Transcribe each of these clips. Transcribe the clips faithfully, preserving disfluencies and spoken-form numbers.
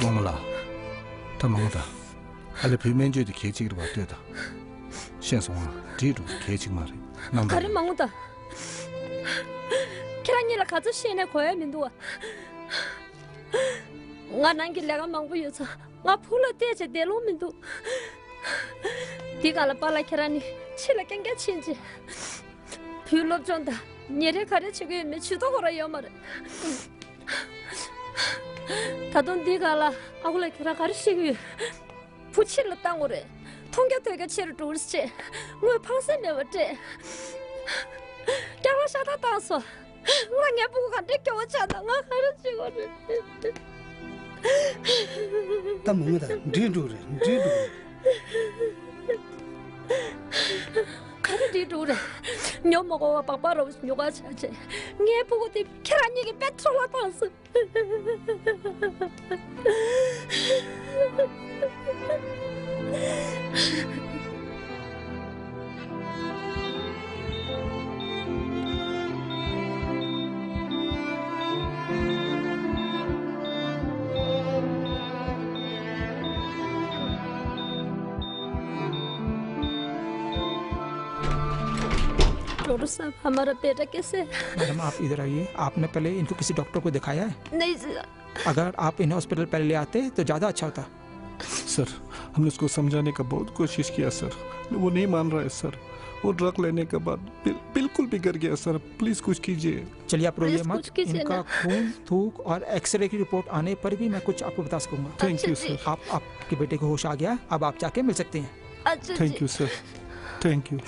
དབང་མོ་ལགས། ད་མ་འོངས་ད། ཨ་ལེ་བུའི་སྨན་བཅོས་དེ་གལ་ཆེ་གི་རེད་པ། ལྟོས་དང་། ཤེས་སོང་ང་། འགྲིག་འགྲོ་གི། གལ་ཆེ་གི་མ་རེད། གནང་དང་། ག་རེ་མ་འོངས་ད། ཁྱེད་རང་གཉིས་ལ་ག་ཚོད་བཤད་ནའི་གོ་ཡ་མི་འདུག་བ། ང་རང་གི་ལས་ཀ་མང་པོ་ཡོད་ཙང་། ང་བུ་ལ་བལྟས་བྱས་བསྡད་ལོང་མི་འདུག། འདི་ག་ལ་པཱ་ལགས་ཁྱེད་རང་ནི་ཕྱི་ལ་རྐྱང་རྐྱང་ཕྱིན་བྱས། བུའི་སློབ་སྦྱོང་དང་ཉིན་རེ་ག་རེ་བྱེད་ཀྱི་ཡོད་མེད་ཇུས་གཏོགས་ཁོ་རང་ཡོད་མ་རེད། ད་དུང་འདི་ག་ལ་ཨ་ཁུ་ལགས་ཁྱེད་རང་ག་རེ་བཤད་ཀྱི་ཡོད། བུ་ཕྱིར་ལ་བཏང་དགོས་རེད། མཐོང་རྒྱ་ཐོས་རྒྱ་ཆེ་རུ་འགྲོ་རེད་ཅེས། དངུལ་ཕངས་སེམས་མེད་པ་སྤྲད། སྐྱག་ལ་ཤ་སྟག་བཏང་སོང་། ང་ངའི་སྤུ་གུ་ག་འདྲའི་སྐྱོ་བོ་ཆགས་ན་ང་ག་རེ་བྱེད་དགོས་རེད། ད་མང་མོ་ད་འགྲིག་འགྲོ་རེད། འགྲིག་འགྲོ་རེད། ག་རེ་འགྲིག་འགྲོ་རེད། ཉོ་མ་དགོས་པ་སྦག་སྦག་རོགས་ཉོ་ག་ཆ་ཆེ། ངའི་སྤུ་གུ་དེ་ཁྱེད་རང་གཉིས་ཀྱིས་དཔེ་འཕྲོ་བརླག་བཏང་སོང་། डॉक्टर साहब, हमारा बेटा कैसे है? मैडम, आप इधर आइए। आपने पहले इनको किसी डॉक्टर को दिखाया है? नहीं सर। अगर आप इन्हें हॉस्पिटल पहले ले आते तो ज़्यादा अच्छा होता। सर, हमने उसको समझाने का बहुत कोशिश किया सर, वो नहीं मान रहा है सर। वो ड्रग लेने के बाद बिल-, बिल्कुल बिगड़ गया सर। प्लीज कुछ कीजिए। चलिए, आप रोइए मत। इनका खून, थूक और एक्सरे की रिपोर्ट आने पर भी मैं कुछ आपको बता सकूंगा। Thank you sir. आप, आपके बेटे को होश आ गया, अब आप जाके मिल सकते हैं। अच्छा जी। Thank you sir. Thank you.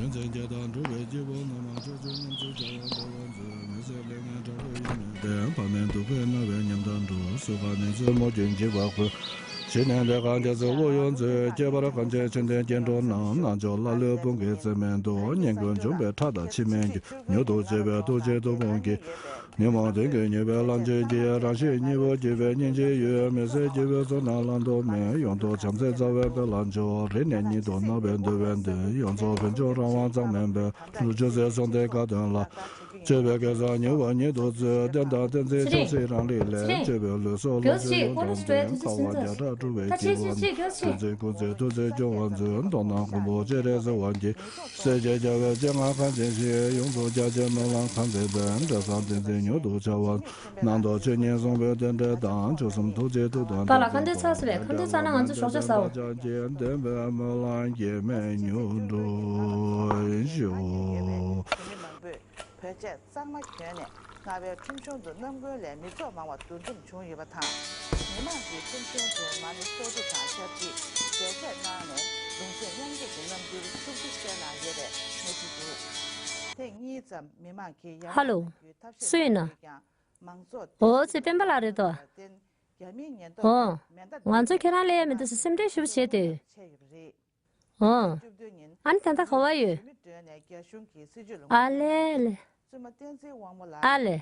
དོན་ཚན་བརྒྱད་དང་འགྲོ་བའི་སྐྱེ་བོ་རྣམས་ཕྱོགས་བཅུའི་རྣམ་མཁྱེན་བྱ་བ་འདུལ་བར་མཛོད། མི་བཟད་ལས་ངན་དྲག་པོའི་ཡུལ་ནས་འདས། ཕ་མའི་སྡུག་བསྔལ་མནར་བའི་ཉམ་ཐག་འགྲོ། སོས་ཀ་ནི་ཚོད་མོ་རྒྱུན་འཇིགས་པ་ཁུར། ཞི་གནས་ལས་ཀ་རྒྱ་མཚོའི་དབུ་གཡུག་མཛོད། ཁྱད་པར་གངས་ཅན་ཆོས་ལྡན་སྐྱེ་འགྲོ་རྣམས། རྣལ་འབྱོར་ཀླ་ཀློའི་དཔུང་གིས་བཙེམ་མི་འདུག། སྙན་ཀུན་འབྱུང་བའི་ཁྲག་དང་ཕྱི་མའི་རྒྱུ། མྱུར་དུ་བྱེད་པའི་ཐུགས་རྗེའི་མཐུ་དཔུང་གིས། ཉོན་མོངས་དོན་གྱིས་མྱོས་པའི་ལམ་ཆེན་གྱི། རང་གཤིས་གཉིས་པོ་སྐྱིད་པའི་སྙིང་རྗེའི་ཡུལ། མི་བཟད་སྐྱེ་བོའི་ཚོགས་རྣམས་བླང་དོར་མེད། ཡོངས་རྫོགས་བྱམས་བརྩེའི་རྩ་བའི་དཔལ་ལ་འཇུག། རེ་ནས་ཉིད་དུ་མནར་བའི་འདུལ་བའི་མདུན། ཡོངས་རྫོགས་ཕུན་ཚོགས་རང་དབང་གཙང་མའི་དཔལ། རུ་ཆུ་ཟེར་སོང་སྟེ་བཀའ་དོན་ལ། སྤྱོད་པའི་སྐལ་བཟང་མྱུར་བ་ཉིད་དུ་སྩོལ། བསྟན་དང་བསྟན་འཛིན་ཆབ་སྲིད་རང་རིགས་ལས། སྤྱོད་པའི་ལུས་སྲོག་ལོངས་སྤྱོད་ཡོངས་དང་ལྡན། དཀའ་བ་བརྒྱ་ཕྲག་སྒྲུབ་པའི་སྐྱེ་བོ། དོན་འཛིན་ཀུན་གཟིགས་ཐུགས་རྗེས་སྐྱོང་བར་མཛོད། མདོར་ན་མགོན་པོ་སྤྱན་རས་གཟིགས་དབང་གིས། སྲས་བཅས་རྒྱལ་བའི་སྤྱན་སྔར་གང་མཛད་ཅིག། ཡོངས་རྫོགས་རྒྱ་ཆེན་སྨོན་ལམ་གང་མཛད་པའི། འབྲས་བཟང་ཏིང་འཛིན་མྱུར་དུ་འཆར་བར། རྣམ་རྟོག་ཆོས་ཉིད་བཟུང་བའི་རྟེན་འབྲེལ་དང་། མཆོག་གསུམ་ཐུགས་རྗེའི་མཐུ་དང་། པཱ་ལགས་ཁ་འདོན་ཚར་སོང་བས། ཁ་འདོན་ཚར་ན་ང་ཚོ་ཞོགས་ཇ་ཟ་འོ། བདེན་པའི་སྨོན་ལམ་གྱིས་མི་ཉུང་འགྲུབ་ཤོག། བོད་ཆས་གཙང་མ་གྱོན་ནས་རྔ་བའི་ཁྲོམ་གཞུང་དུ་གནམ་དགུན་ལས་མི་ཚོགས་མང་བ་འདུ་འཛོམས་བྱུང་ཡོད་པ་དང་། མི་མང་གིས་ཁྲོམ་གཞུང་དུ་མ་ཎི་གསོལ་ཚོགས་དང་ཆབས་ཅིག་ ཞལ་བཞེས་གནང་ནས་གདུང་སེམས་མཉམ་སྐྱེད་ཀྱི་རྣམ་འགྱུར་ཤུགས་ཆེ་བསྟན་གནང་ཡོད་པའི་གནས་ཚུལ་འདུག་ཐེངས་གཉིས་ཙམ་མི་མང་གིས་ཡར་ཧ་ལོ། སུ་ཡིན་ན། འོ་ཙི་སྤེན་པ་ལགས་རེད་དོ། འོ། ང་ཚོས་ཁྱེད་རང་སླེབས་ཡ་མི་འདུག་ཟེར་སེམས་ཁྲལ་ཞེ་པོ་བྱས་ཏེ། འོ། ཨ་ནི་ད་ལྟ་ག་བ་ཡོད། ཨ་ལེ་ལེ། ཨ་ལེ།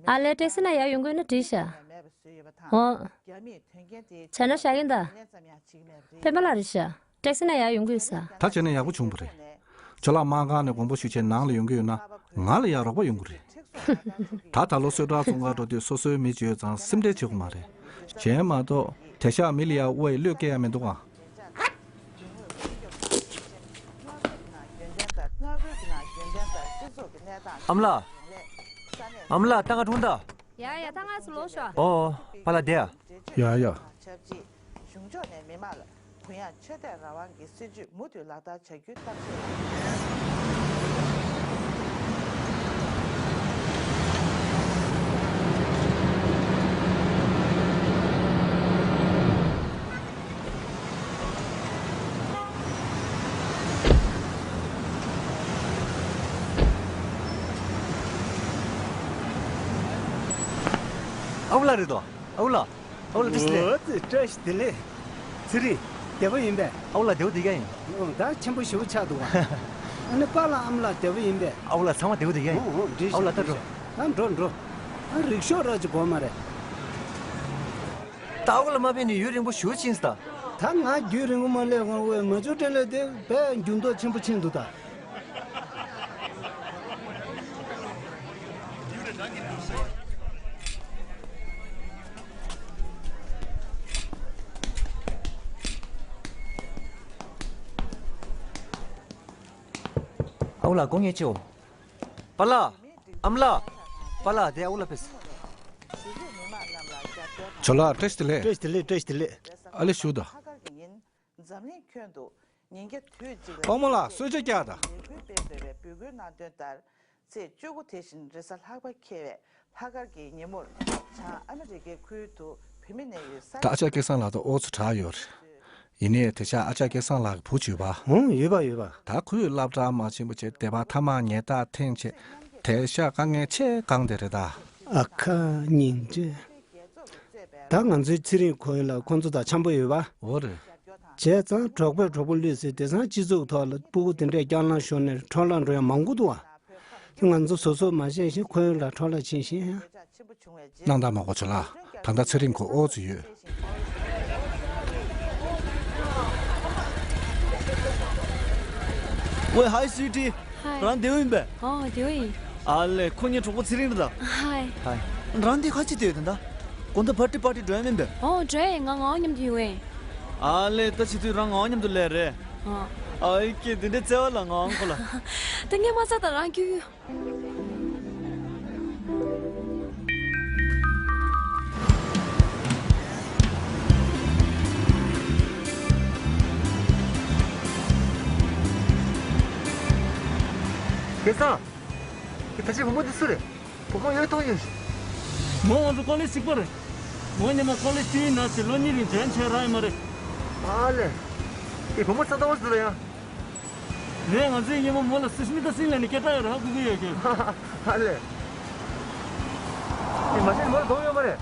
ཨ་ལེ་ཏེ་སི་ན་ཡར་ཡོང་གི་ན་དྲིས་ཤག་འོ། བྱས་ན་ཞག་གི་འདའ། སྤེན་པ་ལགས་རེད་ཤག་ཏེ་སི་ན་ཡར་ཡོང་གི་ཡོད་ས། ད་བྱས་ན་ཡག་པོ་བྱུང་བ་རེད། ཇོ་ལགས་སྨར་ཁང་ནས་དགོངས་པ་ཞུ་ཆེད་ནང་ལ་ཡོང་གི་ཡོད་ན་ང་ལ་ཡང་རོགས་པ་ཡོང་གི་རེད། ད་ད་ལོ་གསོལ་ཁྲག་འཚོང་གར་འགྲོ་དུས་སོ་སོའི་མི་བརྗོད་ཙང་སེམས་ཁྲལ་བྱེད་དགོས་མ་རེད། གཞན་མ་གཏོགས་དེང་སང་མི་ལ་ཡང་དབུ་ཡི་བློས་བཀལ་ཡ་མི་འདུག་ཨ། ཨ་མ་ལགས། ཨ་མ་ལགས་ད་ང་འཁྲུངས་ད། ཡ་ཡ་ད་ང་ཚོ་ལོག་ཤོག་ཨོ། པཱ་ལགས་བསྡད་ཨ། ཡ་ཡ། གཞུང་ཕྱོགས་ནས་མི་མང་ལ་གུ་ཡངས་ཆོས་དད་རང་དབང་གི་སྲིད་བྱུས་མུ་མཐུད་ལག་བསྟར་བྱ་རྒྱུའི་གཏམ་བཤད། ཨ་ཁུ་ལགས་རེད་དོ། ཨ་ཁུ་ལགས། ཨ་ཁུ་ལགས་བཀྲ་ཤིས་བདེ་ལེགས། ཨོ་ཙི་བཀྲ་ཤིས་བདེ་ལེགས། ཚེ་རིང་། བདེ་པོ་ཡིན་པས། ཨ་ཁུ་ལགས་བདེ་པོ་བསྡད་ཀྱི་ཡིན། ཨོ་ད་ཆེན་པོ་ཞེ་པོ་ཆགས་འདུག་བ། ཨ་ནི་པཱ་ལགས་ཨ་མ་ལགས་བདེ་པོ་ཡིན་པས། ཨ་ཁུ་ལགས་ཚང་མ་བདེ་པོ་བསྡད་ཀྱི་ཡིན། ཨོ་ཨོ་འགྲིག་ཨ་ཁུ་ལགས་ད་འགྲོ། ད་འགྲོ་འགྲོ། ཨ་རིག་ཤོག་ར་ཅིག་དགོས་མ་རེད། ད་ཨ་ཁུ་ལགས་མ་ཕེབས་ནས་ཡུན་རིང་པོ་ཞེ་པོ་ཕྱིན་སོང་ད། ད་ང་རྒྱུན་རིང་པོ་མ་སླེབས་གོང་དབུས་མ་ཇུ་ཀྲེ་ལེ་དེ་དཔེ་འགྱུར་ལྡོག་ཆེན་པོ་ཕྱིན་འདུག་ད། ཨ་ཁུ་ལགས་དགོང་ངེ་ཆེའོ། པཱ་ལགས། ཨ་མ་ལགས། པཱ་ལགས་དེ་ཨ་ཁུ་ལགས་ཕེབས་སོང་། ཇོ་ལགས་བཀྲ་ཤིས་བདེ་ལེགས། བཀྲ་ཤིས་བདེ་ལེགས་བཀྲ་ཤིས་བདེ་ལེགས། ཨ་ལེ་བཞུགས་དང་། འཛམ་གླིང་ཁྱོན་དུ་ཉིན་རྒྱ་དུས་གཅིག་ལ། ཨོ་མོ་ལགས་གསོལ་ཇ་རྒྱག་དང་། ལས་འགུལ་སྤེལ་དགོས་པའི་འབོད་སྐུལ་གནང་དོན་ལྟར། ཚེས་བཅུ་དགུ་དེ་བཞིན་རེས་གཟའ་ལྷག་པ་འཁེལ་བའི་ལྷག་དཀར་གྱི་ཉིན་མོར་བྱང་ཨ་མི་རི་ཀའི་ཁུལ་དུ་བོད་མི་གནས་ཡུལ་ས། ད་ཨ་ཅག་སྐལ་བཟང་ལགས་དང་ཨོ་ཚོ་གྲགས་ཡོད་རེད། ཡིན་ནའི་དེང་སང་ཨ་ཅག་སྐལ་བཟང་ལགས་ཀྱི་བུ་ཅིག་ཡོད་པ། ཧུང་ཡོད་པ་ཡོད་པ། ད་ཁོས་སློབ་གྲྭ་མ་ཕྱིན་པ་བྱས་དེ་བ་ཐ་མག་ཉལ་ཐག་འཐེན་བྱས་དེང་སང་དཀའ་ངལ་ཆེས་གང་དེ་རེད་ད། ཨ་ཁ་སྙིང་རྗེ། ད་ང་ཚོའི་ཚེ་རིང་ཁོ་ཡིན་ལ་ཁོ་ཚོ་དང་འཆམ་པོ་ཡོད་པ། འོ་རེད། བྱས་ཙང་གྲོགས་པོས་གྲོགས་པོ་བསླུས་ཟེར་དེང་སང་སྤྱི་ཚོགས་ཐོག་ལ་སྤུ་གུ་དེ་འདྲས་སྐྱག་ལང་ཤོར་ནས་འཕྲོ་བརླག་འགྲོ་ཡ་མང་པོ་འདུག་ཨ། ང་ཚོ་སོ་སོ་མ་ཤེས་ཤིང་ཁོ་ཡིན་ལ་འཕྲོ་བརླག་ཕྱིན་ཤིང་ཡ། སྣང་དག་མ་གོ་ཆོ་ལགས། ད་ལྟ་ཚེ་རིང་ཁོ་ཨོ་ཙི་ཡོད། ཝེ་ཧའི་སུའི་ཊི། ཧའི། རང་བདེ་པོ་ཡིན་པས། ཨོ་བདེ་པོ་ཡིན། ཨ་ལེ་ཁོ་ངའི་གྲོགས་པོ་ཚེ་རིང་རེད་ད། ཧའི། ཧའི། རང་འདི་ག་ཅི་བསྡད་ཡོད་དེ་ད། དགོང་དག་པར་ཊི་པར་ཊི་འགྲོ་ཡ་མིན་པས། ཨོ་འགྲོ་ཡ་ཡིན་ང་ངའང་མཉམ་དུ་ཡོང་ཨེ། ཨ་ལེ་ད་བྱེད་དུས་རང་ངའང་མཉམ་དུ་སླེབས་རེད། ཨོ། ཨ་ཡི་ཀེ་འདི་འདྲའི་བརྩེ་བ་ལ་ངའང་ཁོ་ལ། ད་ངས་མ་ཚད་ད་རང་ཁྱོད། སྐལ་བཟང་། ཁྱེད་ད་ཅི་བུ་མོ་འདི་སུ་རེད། བུ་མོ་ཡོད་མཐོང་ཡོད། མོ་ང་ཚོ་ཀོ་ལེཇ་གཅིག་པ་རེད། མོ་ཉི་མ་ཀོ་ལེཇ་དུས་ཡིན་ན་ཞེས་ལོ་གཉིས་རིང་འཇོན་ཆེ་རང་ཡིན་མ་རེད། ཨ་ལེ། ཁྱེད་བུ་མོ་ས་ཏོག་ཟེར་ལ་ཡང་། རེད། ང་ཚོའི་ཉི་མ་མོ་ལ་སུ་ཤི་མི་ད་སིང་ལ་ནི་སྐད་གྲགས་ཡོད་རེད་ཧ་གོ་གི་ཡོད་ཀྱི། ཨ་ལེ། ཁྱེད་མ་ཤེས་མོ་ལ་དོགས་ཡོད་མ་རེད།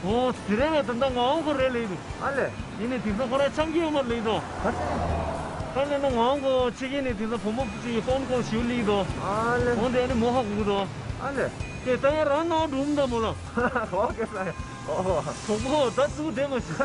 ཨོ་དེ་རེད་པས། ད་ལྟ་ངག་དབང་ཁོ་རེད་ལེ་ཡིན་འདུག་ཨ་ལེ། ཡིན་ནའི་དེང་སང་ཁོ་རང་འཆམ་གྱི་ཡོད་མ་རེད་ལེ་ཡིན་འདུག་ག་ཚོད་རེད། ད་ལྟ་ན་ངག་དབང་ཁོ་ཕྱི་རྒྱལ་ནས་དེང་སང་བུ་མོ་གཅིག་གི་ཕོན་ཀོལ་ཞུ་ལེ་ཡིན་འདུག་ཨ་ལེ། འོན་ཏེ་ཨ་ནི་མོ་ཧ་གོ་གི་འདུག་ཨ་ལེ། དེ་ལྟ་ཡང་རང་ནང་འགྲོ་མི་འདུག་མོ་ལ། ཨོ་ཀེ་སར། ཨོ། གྲོགས་པོ་ད་ཙུག་བསྡད་མ་ཤི།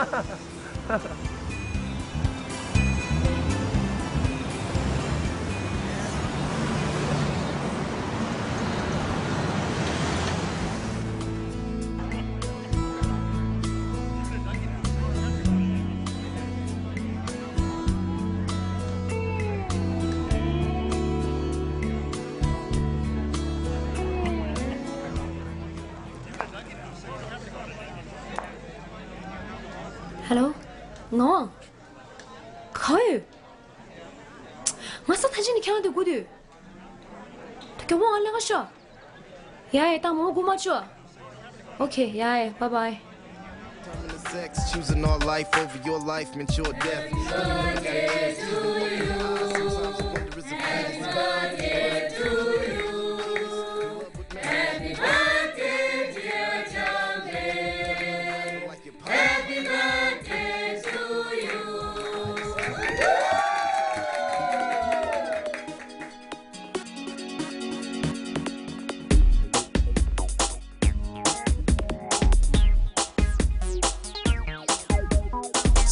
ཧེ་ལོ། ངག་དབང་། ག་ཡོད། ང་ས་ཐམས་ཅད་ནས་ཁྱེད་རང་དུ་སྒུག་དུས། ད་མགྱོགས་པོ་ང་ལེན་ག་ཤོག་ཡ་ཡ་ད་མོ་སྒུག་མ་བཅུག་ཨོ་ཁེ། ཡ་ཡ། བཱའི་བཱའི། Sex, choosing our life over your life, mature death. Sometimes I wonder is it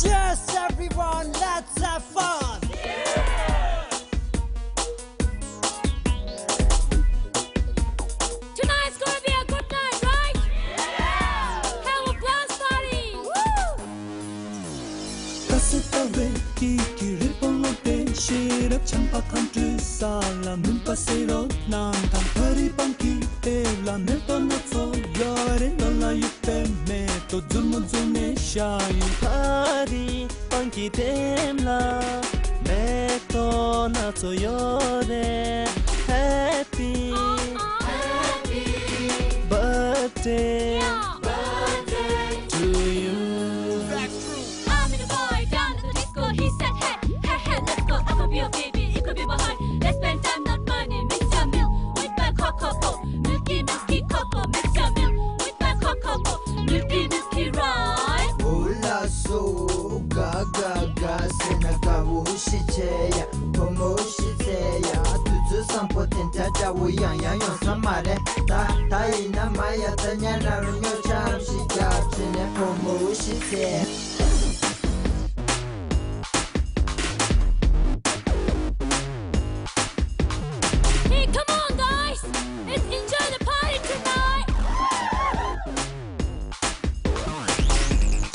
Yes, everyone, let's have fun! Tonight's gonna be a good night, right? Have a blast party! Woo! ཀ་སེ་ཏ་བའི་ཀི་ཀི་རི་པོ་ལོ་ཏེ་ཤེས་རབ་ཆམ་པ་ཁམས་སྤྲུལ་ས་ལ་མུན་པ་སེ་རོ་ནང་དང་ཕ་རི་པང་ཀི་ཏེ་ལ་མེ་ཏོ་སྣ་ཚོགས་ཡོད་རེད། ལོ་ལ་ཡུག་པའི་མེ་ཏོ་མཛུབ་མོ་བཙུགས་ནས་ཤ་ཡིན། ཕ་རི་པང་ཀི་ཏེ་ལ་མེ་ཏོ་སྣ་ཚོགས་ཡོད་རེད། Happy birthday to you. I'm in a boy down at the disco. He said, hey, hey, hey, let's go. I could be your baby, you could be my honey. Let's spend time, not money. Mix your milk with my cocoa. Milky, milky cocoa. Mix your milk with my cocoa. Milky, milky rice. Ooh, la, so, ga, ga, ga, ཟེར་ན་དགའ་བོ་ཞིག་བྱེད་ཡ། བུ་མོ་ཞིག་བཙལ་ཡ། དུས་ཚོད་བཟང་པོ་དེ་འདྲ་འདྲ་བོ་ཡང་ཡང་ཡོང་ས་མ་རེད། ད་ད་ཡིན་ན་མ་ཡ་ད་ཉལ་ན་རུ་ཉོ་ཆམ་ཞིག་རྒྱབ་བྱས་ནས་བུ་མོ་ཞིག་བཙལ། Hey, come on, guys! Let's enjoy the party tonight!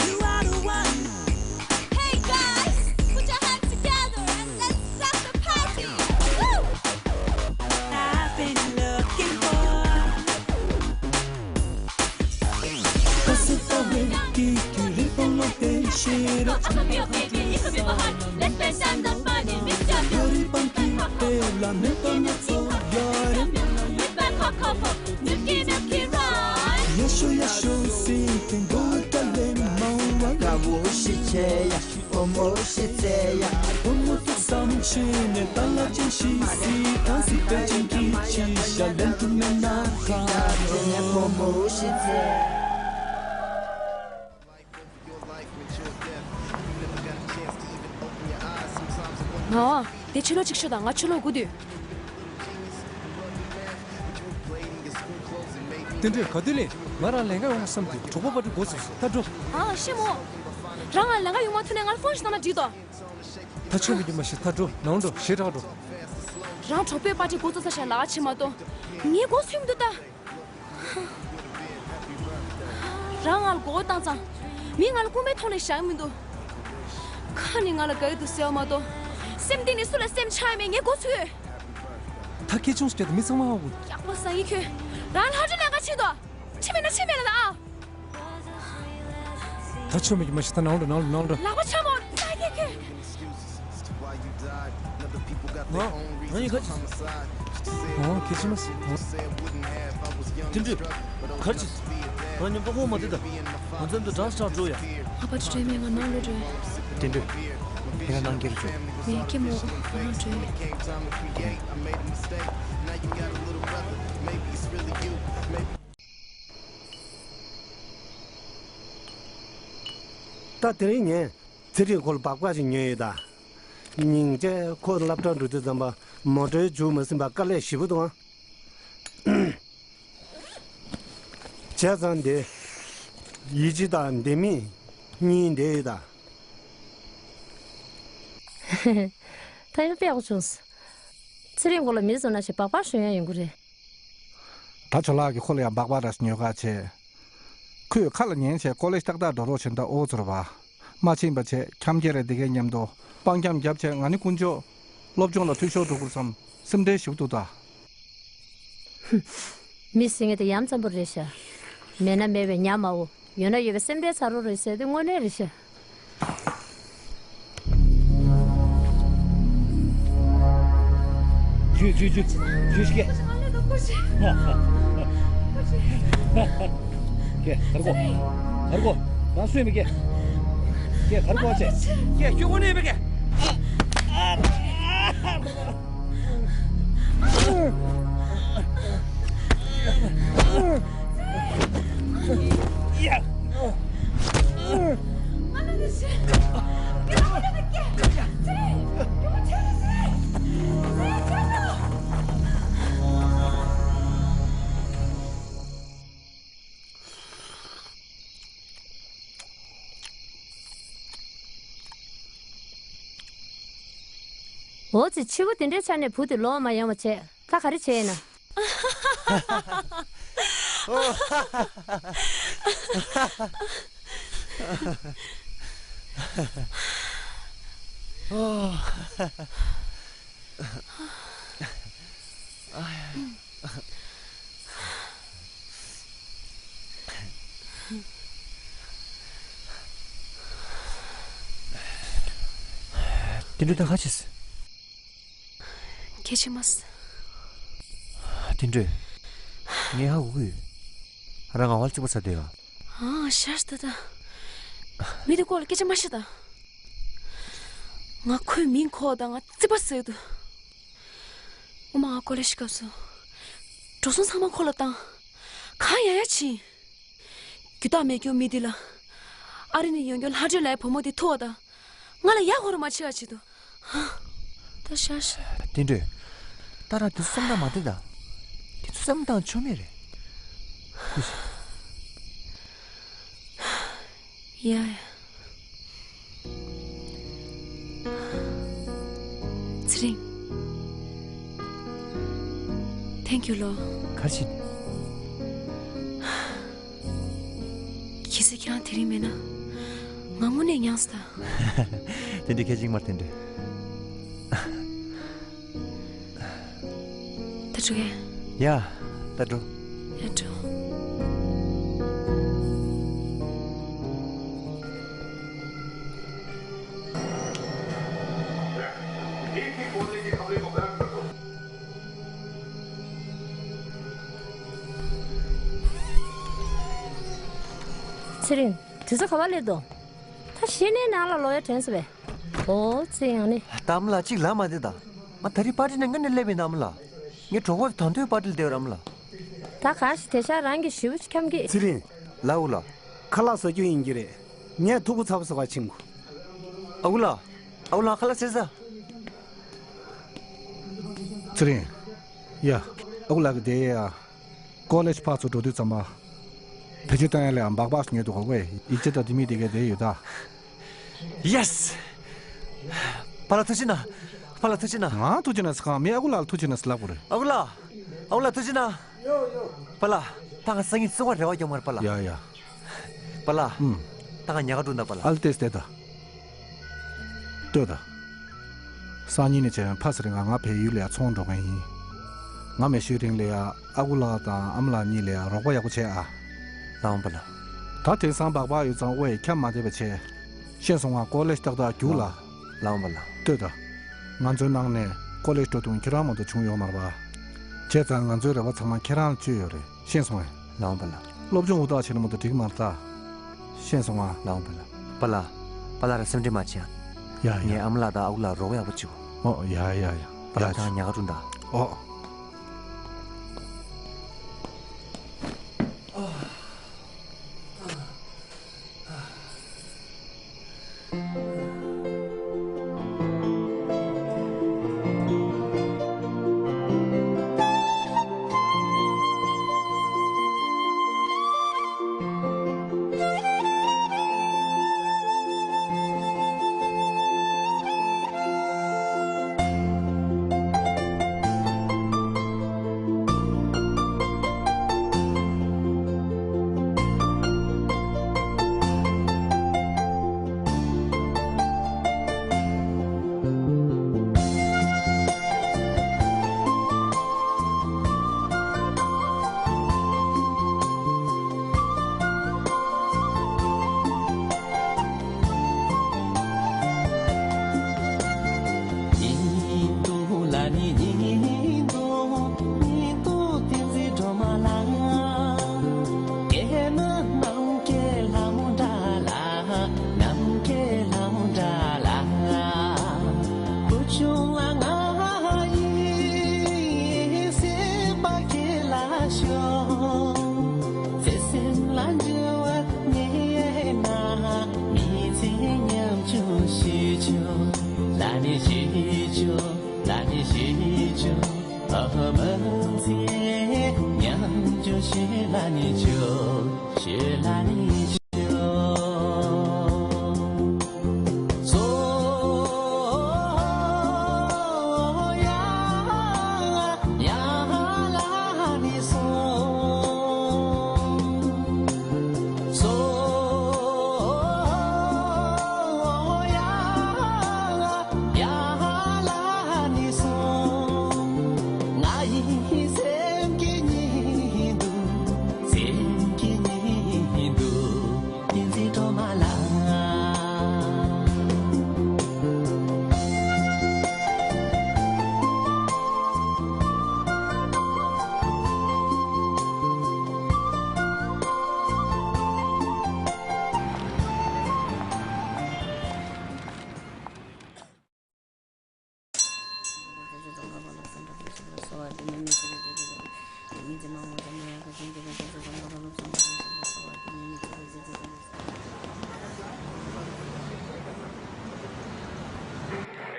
You are the one. Hey, guys, put your hands together and let's rock the party. Woo! I've been looking for. ཀ་སེ་ཏ་བའི་ཀི་ཀི་རི་པོ་ལོ་ཏེ་ཤེས་རབ། I could be your baby, you could be my heart. Let's spend time, not money, Mister Blue. ཕ་རི་པང་ཀི་ཏེ་ལ་མེ་ཏོ་སྣ་ཚོགས་ཡོད་རེད། With my cocoa, milky, milky rice. ཡ་ཤོ་ཡ་ཤོ་སི་ཏེན་གོ་ཀ་ལེ་མང་བ། དགའ་བོ་ཞིག་བྱེད་ཡ། བུ་མོ་ཞིག་བཙལ་ཡ། བུ་མོ་ཐུགས་བསམ་ཤེས་ནས་ད་ལ་ཅན་ཞིག་སི་ཐང་སི་པེ་ཅན་གྱི་ཅི་ཤ་ལེན་ཐུབ་མེད་ན་ཁ། བུ་མོ་ཞིག་བཙལ། ཨོ། དེ་ཕྱི་ལོགས་གཅིག་ཤོད་དང་། ང་ཕྱི་ལོགས་སྒུག་དུས། བསྟན་སྒྲོལ། ག་དུས་ལས། ང་རང་ལས་ཀ་ཡོང་བསམ་དུས་གྲོགས་པོ་པ་ཏྲི་འགོ་ཚུགས་སོང་། ད་འགྲོ། ཨ། ཤི་མོ། རང་ང་ལས་ཀ་ཡོང་མ་ཐུབ་ན་ང་ལ་ཕོན་ཞིག་བཏང་ན་འགྲིག་དོ། ད་ཆོ་མི་རྒྱུ་མ་ཤི། ད་འགྲོ། ནང་འགྲོ། ཞེ་དྲག་འགྲོ། རང་གྲོགས་པོའི་པ་ཏྲི་འགོ་ཚུགས་ས་ཞིག་ལ་ཕྱིན་མ་གཏོགས། ངའི་འགོ་ཚུགས་མི་འདུག་ད། རང་ང་ལ་མགོ་བོ་བཏང་ཙང་། མི་ང་ལ་རྐུན་མའི་མཐོང་ནས་བཞག་མི་འདུག་ཁ་ནས་ང་ལ་དགའ་ཡི་འདུག་ཟེར་བ་མ་གཏོགས། སེམས་གཏིང་ནས་སུ་ལ་སེམས་ཆགས་ཡོད་མེད་ངས་མགོ་ཚོས་ཡོད། ད་སྐད་ཆུང་ཟེར་དུས་མི་ཚང་མ་ཧ་གོ། སྐྱག་པ་ཟ་ཡི་ཁྱོད། རང་ལྷ་སྒྲོན་ལས་ཀ་ཕྱིན་དོ། ཕྱིན་མེད་ན་ཕྱིན་མེད་ལ་ཨ། ད་ཆོ་མི་རྒྱུ་མ་ཤི། ད་ནང་འགྲོ། ནང་འགྲོ། ནང་འགྲོ། ལག་པ་འཆང་མོ་ཟ་ཡི་ཁྱོད། ང་ང་ཡི་ཁ་ཅིག་ཨོ། ཁྱེད་ཅི་མ་སི། ཨོ། བསྟན་སྒྲོལ། ག་རེ་བྱེད། ང་མཉམ་དུ་ཁོང་མ་བསྡད་ད། ང་མཉམ་དུ་འགྲམ་ཞག་འགྲོ་ཡ། ང་པ་ཏྲི་འགྲོ་མེད། ང་ནང་ལོག་འགྲོ། བསྟན་སྒྲོལ། ཁྱེད་རང་ནང་ཁྱེར་འགྲོ། མེད་ཀྱི་མོ། ང་ནང་འགྲོ། ད་དེ་རིང་ངས་ཚེ་རིང་ཁོ་ལ་སྦག་སྦག་ཞིག་ཉོས་ཡོད་ད། སྙིང་རྗེ། ཁོ་སློབ་གྲྭ་འགྲོ་དུས་ཙམ་པ་མོ་ཊའི་རྒྱུག་མ་ཟིན་པ་དཀའ་ལས་ཞེ་པོ་འདུག་ཨང་། བྱས་ཙང་དེ་ཡིད་ཆེས་དང་ལྡན་མིན་གཉིས་འདྲེས་ཡོད་ད། ད་ཡང་དཔེ་ཡག་པོ་བྱུང་སོང་། ཚེ་རིང་ཁོ་ལ་མི་བཟོ་ན་ཞེས་སྦག་སྦག་ཞུ་ཡ་ཡོང་གི་རེད། ད་ཇོ་ལགས་ཀྱིས་ཁོ་ལ་ཡང་སྦག་སྦག་རེ་ཉོ་ག་བྱས། ཁོས་ཁ་ལ་ཉན་བྱས་ཀོ་ལེ་ཇི་ཏག་ཏག་འགྲོ་རོགས་བྱས་ད། ཨོ་ཚོར་བ། མ་ཕྱིན་པ་བྱས་འཁྱམ་རྒྱལ་རེ་དེ་གའི་མཉམ་དུ་སྤང་འཁྱམ་རྒྱབ་བྱས། ང་ནི་དཀོན་མཆོག་སློབ་སྦྱོང་ལ་འཐུས་ཤོར་འགྲོ་དགོས་བསམ་སེམས་ཁྲལ་ཞིག་འདུག་ད། མི་ཟེར་མཁན་དེ་ཡ་མཚན་པོ་རེད་ཤག་མེད་ན་མེད་པའི་ཉམས་དམའ་བོ། ཡོད་ན་ཡོད་པའི་སེམས་ཁྲལ་ཚ་རོགས་རེད་ཟེར་དེ་དངོས་གནས་རེད་ཤག་ཇུ་ཇུ་ཇུ་ཇུ་ཤི་ཀེ། ཀེ་ཧར་གོ་ཧར་གོ། ང་སུས་མི་སྐྱེ། སྐྱེ་གར་གོ་ཆེ། སྐྱེ་ཁྱོད་ཀོ་ནས་མི་སྐྱེ། འོ་ཙི་ཕྱི་པོ་དེ་འདྲའི་ཆ་ནས་བུ་དེ་ལོག་མ་ཡོང་བ་བྱས། ད་ག་རེ་བྱས་ཡིན་ན། དེ་འདྲ་ད་ག་བྱས། སྐད་ཆ་མ་ཟ། དེ་འདྲ། ངས་ཧ་གོ་གི་ཡོད། རང་ང་བལ་གཅིག་པ་ཚ་དེ་ག་ཨ་ཤར་ད་ད། མི་དེ་སྐོར་ལ་སྐད་ཆ་མ་བཤད་ད། ང་ཁོའི་མིང་གོ་བ་དང་ང་རྩིག་པ་ཟ་གི་འདུག་སྔོན་མ་ང་ཀོ་ལེ་ཇི་སྐབས་སུ། འགྲོ་སོང་ཚང་མ་ཁོ་ལ་བཏང་། གང་ཡག་ཡག་ཕྱིན། རྒྱུ་དག་མེད་རྒྱུ་མི་འདི་ལ། ཨ་རི་ནས་ཡོང་རྒྱུ་ལྷ་སྒྲོན་ལགས་བུ་མོ་དེ་ཐུག་པ་དང་། ང་ལ་ཡག་ཧོ་རུ་མ་བྱེད་པ་བྱེད་དོ། ད་ཤ་ཤ། དེ་འདྲ། ད་རང་དེ་ཚོ་བསམ་བཏང་མ་བསྡད་ད། དེ་ཚོ་བསམ་བཏང་ཆོག་མེད་རེད། ཀུ་ཤ། ཡ་ཡ། ཚེ་རིང་། Thank you ལོ། ག་རེ་བྱས་ནས། གལ་སྲིད་ཁྱེད་རང་དེ་རིང་མེད་ན། ང་དངོས་གནས་མྱངས་སོང་ད། དེ་འདྲ་གལ་ཆེན་མ་རེད་དེ་འདྲ། ད་འགྲོ་གས། ཡ། ད་འགྲོ། ཡ་འགྲོ། ཚེ་རིང་། དེ་ཚོ་ག་པར་སླེབས་འདུག་ད་གཞི་ནས་ནང་ལ་ལོག་ཡ་དྲན་སོང་བས། ཨོ་ཙི་ཡང་ནི། ད་ཨ་མ་ལགས་གཅིག་ལབ་མ་བསྡད་ད། ང་ད་རེས་པར་ཊི་ནས་སྔ་ནས་སླེབས་ཡིན་ཨ་མ་ལགས། ངའི་གྲོགས་པོ་དང་དུས་པར་ཊི་ལ་བསྡད་ཡོད་ཨ་མ་ལགས། ད་ག་ཞིག་དེ་ཤག་རང་གི་ཞི་བོ་ཅིག་འཁྱམ་གི། ཚེ་རིང་། ལགས་འོ་ལགས། ཁ་ལག་ཟ་རྒྱུ་ཡིན་གྱི་རེད། ངས་ཐུག་པ་ཚ་པོ་ཟ་བར་ཕྱིན་གོ། ཨ་ཁུ་ལགས། ཨ་ཁུ་ལགས་ཁ་ལག་ཟས་ཟ། ཚེ་རིང་། ཡ། ཨ་ཁུ་ལགས་ཀྱི་དེ་ཡ། ཀོ་ལེ་ཇི་ཕར་ཚུར་འགྲོ་དུས་ཙམ་པ། བེད་སྤྱོད་བཏང་ཡ་ལ་ཡང་སྦག་སྦག་ཞིག་ཉོས་འདུག་ག་ཝེ། ཡིག་ཆ་དང་དེ་མི་དེ་གའི་དེ་ཡོད་ད། ཡེ་སི། པཱ་ལགས་ཐུགས་རྗེ་གནང་། པཱ་ལགས་ཐུགས་རྗེ་གནང་། ང་ཐུགས་རྗེ་གནང་ཟེར་གང་མི་ཨ་ཁུ་ལགས་ལ་ཐུགས་རྗེ་གནང་ཟེར་ལབ་དགོས་རེད། ཨ་ཁུ་ལགས། ཨ་ཁུ་ལགས་ཐུགས་རྗེ་གནང་། པཱ་ལགས། ད་ང་སང་ཉིན་བརྩི་བ་རེ་བ་རྒྱབ་མ་རེད་པཱ་ལགས། ཡ་ཡ། པཱ་ལགས། ཨུམ། ད་ང་ཉལ་ཁ་འགྲོ་ད་པཱ་ལགས། ཨ་ལ་ཏེས་ཏེ་ད། ལྟོས་དང་། སང་ཉིན་ནས་བྱས་ཕ་སི་རི་ང་ང་བལ་ཡུལ་ལ་ཡ་ཚོང་འགྲོ་མཁན་ཡིན། ང་མེད་ཤོས་རིང་ལ་ཡ་ཨ་ཁུ་ལགས་དང་ཨ་མ་ལགས་གཉིས་ལ་ཡ་རོགས་པ་ཡག་པོ་བྱས་ཨ། ལགས་འོང་པ་ལགས། ད་དེང་སང་སྦག་སྦག་ཡོད་ཙང་ཨོ་ཡ་འཁྱམ་མ་བསྡད་པ་བྱས། ཤེས་སོང་ང་། ཀོ་ལེ་ཇི་ཏག་ཏག་རྒྱུགས་ལ། ལགས་འོང་པ་ལགས། ལྟོས་དང་། ང་ཚོའི་ནང་ནས་ཀོ་ལེ་ཇི་འགྲོ་དུས་ཁྱེད་རང་མ་གཏོགས་བྱུང་ཡོད་མ་རེད་པ། བྱས་ཙང་ང་ཚོའི་རེ་བ་ཚང་མ་ཁྱེད་རང་ལ་བཅོལ་ཡོད་རེད། ཤེས་སོང་ངས། ལགས་འོང་པ་ལགས། སློབ་སྦྱོང་འུ་ཐག་བྱས་ན་མ་གཏོགས་འགྲིག་མ་རེད་ད། ཤེས་སོང་ང་། ལགས་འོང་པ་ལགས། པཱ་ལགས། པཱ་ལགས་རང་སེམས་ཁྲལ་མ་བྱེད་ཨ། ཡ་ཡ། ངས་ཨ་མ་ལགས་དང་ཨ་ཁུ་ལགས་རོགས་ཡག་པོ་བྱེད་གོ། ཨོ་ཡ་ཡ་ཡ། པཱ་ལགས་ཡ། ད་ཉལ་ཁ་འགྲོ་ད། ཨོ།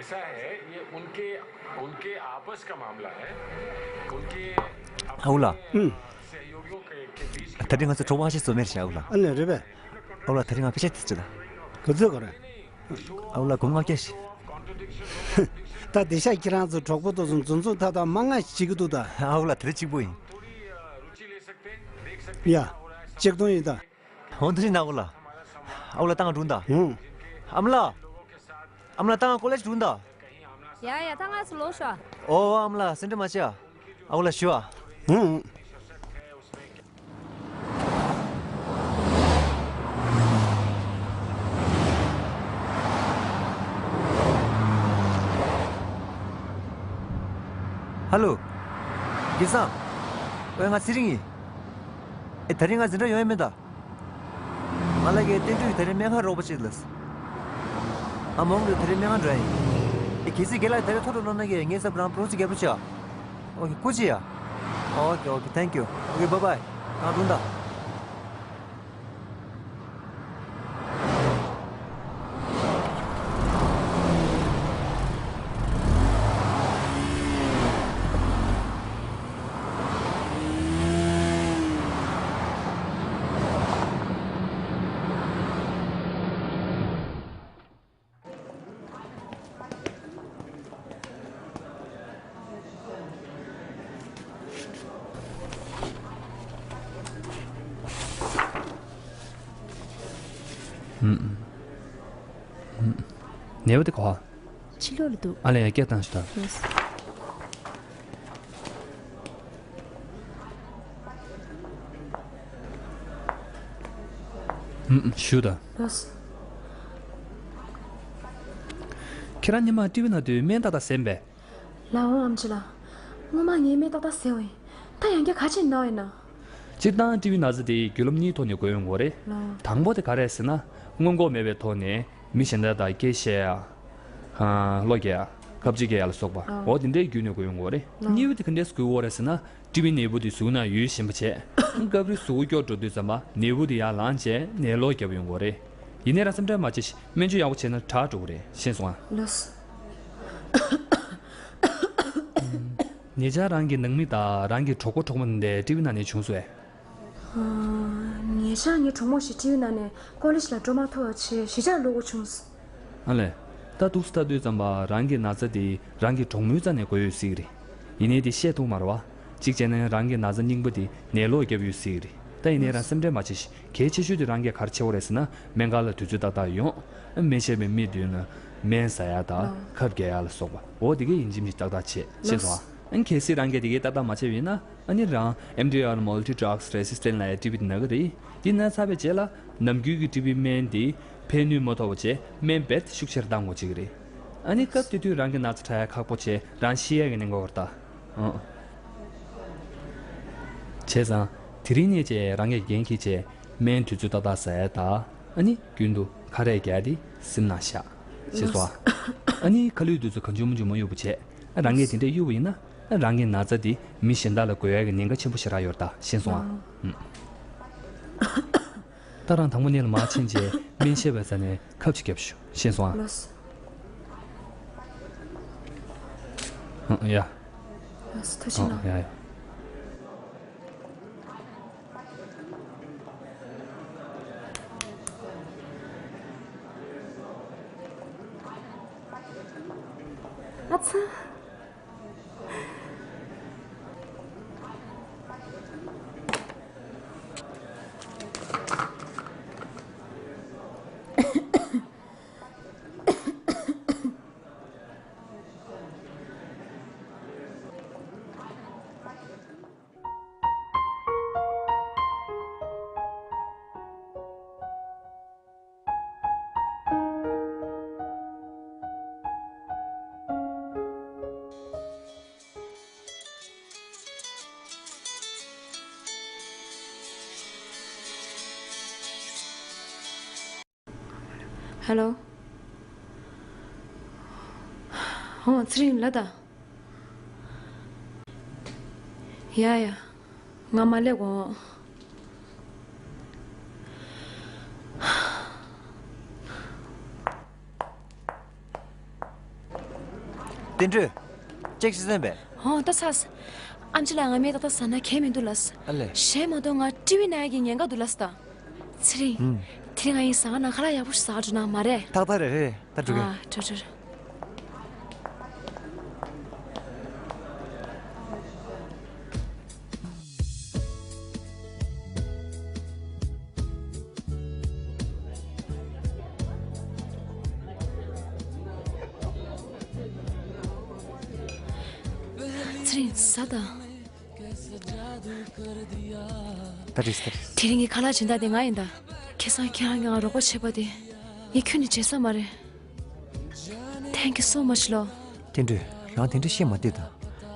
ऐसा है, ये उनके, उनके आपस का मामला है। उनके ཨ་ཁུ་ལགས། ཨུམ། सहयोगियों के, के बीच ད་རིང་ང་ཚོ་གྲོགས་པོ་ཁ་ཤས་བཟོ་མེད་རེད་ཤག་ཨ་ཁུ་ལགས། ཨ་ནི་རེད་པས། ཨ་ཁུ་ལགས་ད་རིང་ང་སྐད་ཆ་དེ་ཅི་ལ། ག་ཚོད་ག་རེད། ཨ་ཁུ་ལགས་སྒོར་ལྔ་བརྒྱ་ཞིག་ད་དེ་ཤག་ཁྱེད་རང་ཚོ་གྲོགས་པོ་དེ་ཚོ་མཛུབ་མཛུབ་ཐག་ཐག་མ་ང་ཞིག་བྱེད་ཀྱི་འདུག་ད། ཨ་ཁུ་ལགས་དེ་རིང་གཅིག་པུ་ཡིན། ཡ། ཆིག་སྟོང་ཡིན་ད། འོ་འདི་ཞིག་ན་ཨ་ཁུ་ལགས། ཨ་ཁུ་ལགས་ད་ང་སྒྲུང་ད། ཧུང་། ཨ་མ་ལགས། ཨ་མ་ལགས་ད་ང་ཀོ་ལེ་ཇི་སྒྲུང་ད། ཡ་ཡ་ད་ང་ཚོ་ལོག་ཤོག་ཨོ་ཨ་མ་ལགས་སེམས་ཁྲལ་མ་བྱེད་ཨ། ཨ་ཁུ་ལགས་ཞུ་ཨ། ཧུང་། ཧ་ལོ། རྒན་བསམ། ཨོ་ཡ་ང་ཚེ་རིང་ཡིན། ཨེ་ད་རིང་ང་འཛིན་གྲྭ་ཡོང་ཡ་མེད་ད། ང་ལ་གི་བསྟན་འགྲོ་ཡི་ད་རིང་སྨན་ཁང་རོགས་པ་བྱེད་ལ། ང་མོང་གི་ད་རིང་སྨན་ཁང་འགྲོ་ཡ་ཡིན། ཨེ་གལ་སྲིད་རྒན་ལགས་ད་རིང་ཐོ་འགྲོ་གནང་ན་གི་ངས་སབ་རང་པྲོ་སི་རྒྱལ་པོ་བྱ། ཨོ་ཁེ་སྐུ་མཁྱེན་ཡ། ཨོ་ཁེ་ཨོ་ཁེ་ཐེང་ཀྱུ། ཨོ་ཁེ་བཱའི་བཱའི། གང་འགྲོ་ད། ནད་པ་དེ་ག་པར། ཕྱི་ལོགས་ལ་འདུག་ཨ་ལས་ཡ་སྐད་བཏང་ཞིག་ད། ལགས། ཨུམ་ཞུ་ད། ལགས། ཁྱེད་རང་ཉི་མ་ཊི་ཝི་ནང་དུས་སྨན་ཏག་ཏག་ཟས་པས། ལགས་འོང་ཨམ་ཆི་ལགས། སྔོན་མ་ངས་སྨན་ཏག་ཏག་ཟས་པ་ཡིན། ད་ཡང་བསྐྱར་ག་ཅི་ཡིན་ན་ཡིན་ན། སྤྱིར་བཏང་ཊི་ཝི་ན་ཚ་དེ་བརྒྱུད་ལམ་གཉིས་ཐོག་ནས་འགོས་ཡོང་གི་རེད། ལགས། དང་པོ་དེ་ག་རེ་རེད་ཟེར་ན། སྔོན་འགོག་མེད་པའི་ཐོག་ནས་མི་གཞན་དག་དང་སྐད་བཤད་ཡ། ཨ། བློ་རྒྱག་ཡ། ཁ་ལོ་བྱེད་ཡ་ལ་སོགས་པ། ཨ། འོ་དེ་འདྲའི་བརྒྱུད་ནས་འགོས་ཡོང་གི་རེད། ལགས། གཉིས་པ་དེ་ག་འདྲས་འགོས་ཡོང་གི་རེད་ཟེར་ན། ཊི་ཝི་ནད་འབུ་དེ་གཟུགས་ནང་ཡོད་བཞིན་པ་བྱས། སྐབས་རེ་གཟུགས་པོ་སྐྱོ་འགྲོ་དུས་ཙམ་པ་ནད་འབུ་དེ་ཡར་ལངས་བྱས་ནད་གློ་བརྒྱབ་ཡོང་གི་རེད། ཡིན་ནའི་རང་སེམས་ཁྲལ་མ་བྱེད། སྨན་བཅོས་ཡག་པོ་བྱས་ན་དྲག་འགྲོ་གི་རེད། ཤེས་སོང་ཨ། ལགས། ཉེ་ཆར་རང་གི་ནང་མི་དང་རང་གི་གྲོགས་པོ་གྲོགས་མོ་འདི་འདྲའི་ཊི་ཝི་ནང་ནས་བྱུང་སོང་ངས། ཨ། ཉེ་ཆར་ངའི་གྲོགས་མོ་ཞིག་ཊི་ཝི་ནང་ནས་ཀོ་ལེ་ཇི་ལ་འགྲོ་མ་ཐུབ་པ་བྱས་གཞིས་ཆགས་ལོག་དགོས་བྱུང་། ཨ་ལས། ད་འདུག་སེ་ལྟ་དུས་ཙམ་པ་རང་གི་ན་ཚ་དེ་རང་གི་གྲོགས་མོའི་རྩ་ནས་འགོས་ཡོད་སྲིད་ཀྱི་རེད། ཡིན་ནའི་དེ་བཤད་ཐུབ་མ་རེད་པ། གཅིག་བྱས་ན་རང་གི་ན་ཚ་རྙིང་པ་དེ་ནད་གློ་བརྒྱབ་ཡོད་སྲིད་ཀྱི་རེད། ད་ཡིན་ནའི་རང་སེམས་ཁྲལ་མ་བྱེད་ཤིག་གལ་ཆེ་ཤོས་དེ་རང་གིས་ག་རེ་བྱེད་དགོས་རེད་ཟེར་ན། སྨན་ཁང་ལ་དུས་ཚོད་ཏག་ཏག་ཡོང་། སྨན་ཞབས་པའི་མི་མདུན་ལ་སྨན་ཟ་ཡ་དང་ཁབ་རྒྱག་ཡ་ལ་སོགས་པ། འོ་དེ་གས་ཡིན་གཅིག་མིན་གཅིག་ཏག་ཏག་བྱེད། ཤེས་སོང་ཨ། ཨ་ནི་གལ་སྲིད་རང་གིས་དེ་གས་ཏག་ཏག་མ་བྱས་པ་ཡིན་ན། ཨ་ནི་རང་ཨེམ་ཌི་ཨར་Multi Drugs Resistant ལབ་ཡ་ཊི་ཝི་དེ་ན་གི་རེད། དེ་ན་ཚར་བའི་རྗེས་ལ་ནམ་རྒྱུན་གྱི་ཊི་ཝི་སྨན་དེ་ཕན་ནུས་མ་ཐོགས་པ་བྱས་སྨན་རྦད་ཤུགས་ཆེར་བཏང་དགོས་ཀྱི་རེད། ཨ་ནི་སྐབས་དེ་དུས་རང་གི་ན་ཚ་དྲག་ཡ་ཁག་པོ་བྱས་རང་ཤི་ཡ་གི་གནད་འགག་ཡོད་རེད་ད། ཨང་། བྱས་ཙང་དེ་རིང་ནས་བྱས་རང་གིས་འགན་འཁྱེར་བྱས་སྨན་དུས་ཚོད་ཏག་ཏག་ཟ་ཡ་ད། ཨ་ནི་རྒྱུན་དུ་ཁ་རས་རྒྱག་དེ་སེམས་ནང་བཞག་ཤེས་སོང་ཨ། ཨ་ནི་ཁ་ལུད་དེ་ཚོ་གང་བྱུང་མང་བྱུང་མ་གཡུག་པ་བྱས། རང་གིས་དེ་འདྲས་གཡུག་པ་ཡིན་ན། རང་གི་ན་ཚ་དེ་མི་གཞན་དག་ལ་འགོས་ཡ་གི་ཉེན་ཁ་ཆེན་པོ་ཞེ་དྲག་ཡོད་རེད་ད། ཤེས་སོང་ཨ། ཨང་། ད་རང་དང་པོ་ནས་ལ་མར་ཕྱིན་རྗེས་སྨན་ཞབས་པའི་རྩ་ནས་ཁབ་ཅིག་བརྒྱབ་ཤོག་ཤེས་སོང་ཨ། ལགས་སོ། ཨང་། ཡ། ལགས་སོ། ཐུགས་རྗེ་གནང་། ཡ་ཡ། ཚ། ཧེ་ལོ། ཨོ། ཚེ་རིང་ལ་ད། ཡ་ཡ། ང་མ་སླེབས་གོང་། བསྟན་སྒྲོལ། ཅེག་ཤི་ཟན་པས། ཧོ། ད་ཚ། ཨམ་ཆི་ལ་ང་མེད་ད་ད་ཟ་ན་གལ་མི་འདུག་ལ། ཨ་ལེ། གཞན་མ་གཏོགས་ང་ཊི་ཝི་ན་ཡ་གི་ཉེན་ཁ་འདུག་ལ་ད། ཚེ་རིང་། ཨུམ། དེ་རིང་ང་ཡི་ཟ་ཁ་ན་ཁ་ལག་ཡག་པོ་ཞིག་ཟ་འགྲོ་ན་མ་རེད། ཏག་ཏག་རེད་རེད། ད་འགྲོ་གི། ཨ། འགྲོ་འགྲོ། ཚེ་རིང་ཟ་དང་། ད་རེས་ད་རེས། དེ་རིང་གི་ཁ་ལག་སྦྱིན་བདག་དེ་ང་ཡིན་ད། ཁ་སང་ཁྱེད་རང་གིས་ང་རོགས་པ་བྱས་པ་དེ། ངས་ཁྱོན་ནས་བརྗེད་ས་མ་རེད། Thank you so much ལོ། བསྟན་སྒྲོལ། རང་དེ་འདྲ་བཤད་མ་སྡོད་ད།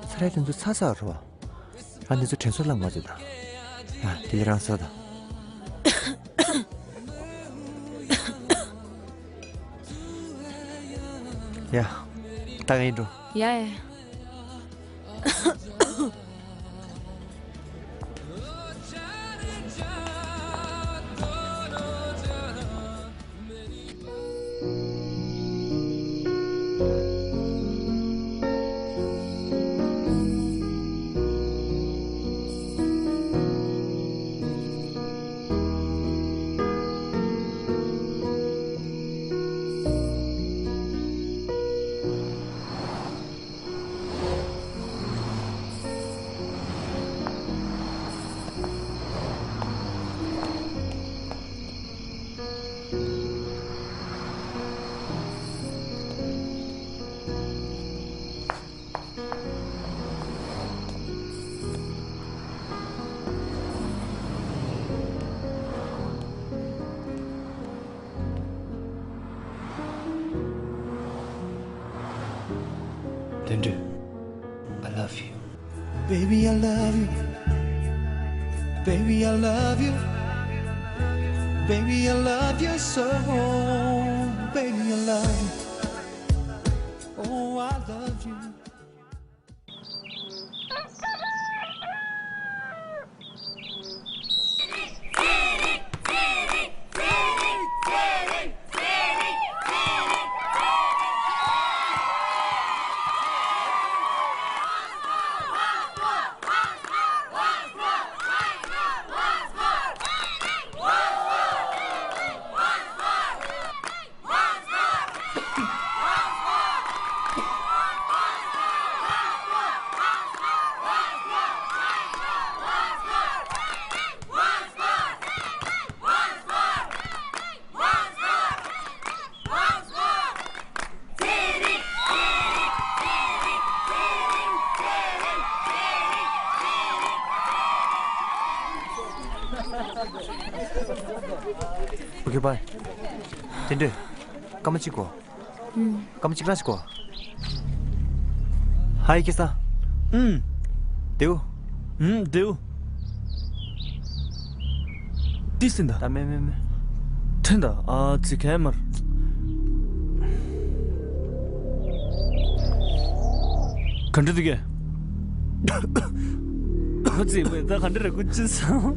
ཚ་རའི་དེ་ཚོ་ཚ་ཚ་རོ། རང་དེ་ཚོ་དྲན་གསོ་བསླང་མ་བྱེད་ད། ཡ། དེ་ལས་རང་ཟ་ད། ཡ། ད་ངས་འགྲོ། ཡ་ཡ། བསྟན་སྒྲོལ། I love you. Baby, I love you. Baby, I love you. Baby, I love you so. Baby, I love you. Oh, I love you. Okay, bye. བསྟན་སྒྲོལ། སྐར་མ་གཅིག་གོ། ཨུམ། སྐར་མ་གཅིག་རང་ཞིག་གོ། ཧའི་ཁེ་ས། ཨུམ། དེའུ། ཨུམ། དེའུ། ཏི་སིན་ད། ད་མེ་མེ་མེ། ཁྲེན་ད། ཨ་ཙི་ཁེ་མར། ག་འདྲ་འདུག་གས། ཨ་ཙི་བས་ད་ག་འདྲ་རེད་ཀུ་ཅི་སང་།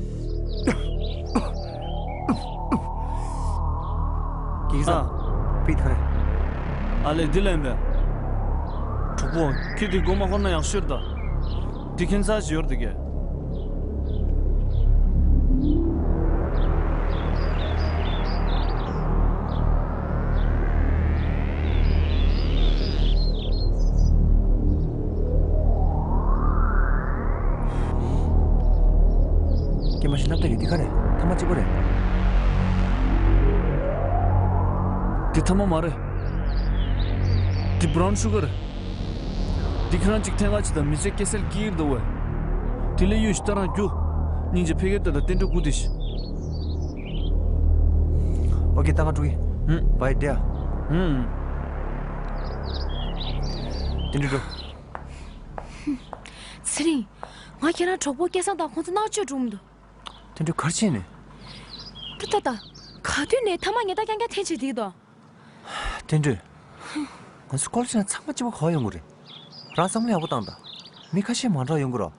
ཀི་ཀི་ས། ཨ། པི་ཐ་རེ། ཨ་ལེ་འདི་ལན་པས། གྲོགས་པོ། ཁྱོད་འདི་མགོ་མ་འཁོར་ན་ཡག་ཤོས་རེད་ད། འདི་ཁྱད་མཚར་ཞིག་ཡོད་རེད་དེ་གས། སྐྱེས་མ་ཤི་སྣབས་ཏ་ཡོད་འདི་ག་རེད། ཐ་མག་གཅིག་པོ་རེད། འདི་ཐ་མག་མ་རེད། འདི་brown sugar རེད། འདི་ཁྱེད་རང་གཅིག་འཐེན་ག་བྱེད་དང་མི་ཚེ་སྐྱེལ་སའི་དཀྱིལ་འདུག་བས། དེ་ལས་གཡུ་ཞིག་ལྟ་རང་རྒྱུ། སྙིང་རྗེ་ཕ་གིར་ལྟ་དང་བསྟན་འགྲོ་སྒུག་དེ་ཤི། ཨོ་ཀེ་ད་ང་འགྲོ་གི། ཧུམ། བའི་ཌེ། ཧུམ། བསྟན་འགྲོ་འགྲོ། ཚེ་རིང་། ང་ཁྱེད་རང་གྲོགས་པོ་སྐལ་བཟང་དང་ཁོང་ཚོ་མནར་གཅོད་འགྲོ་མི་འདུག་དེ་འདྲ་གར་ཕྱིན་ནས། ད་ད་ད། ག་དུས་ནས་ཐ་མག་ཉལ་ཐ་རྐྱང་རྐྱང་འཐེན་བྱེད་དེ་དོ། དེ་འདྲ། ང་ཚོ་ཀོ་ལེ་ཇི་ནང་ཚང་མ་གཅིག་པ་ག་པར་ཡོང་གི་རེད། རང་བསམ་བློ་ཡག་པོ་བཏང་དང་། མི་ཁ་ཤས་མ་འགྲོ་ཡོང་གི་རོ།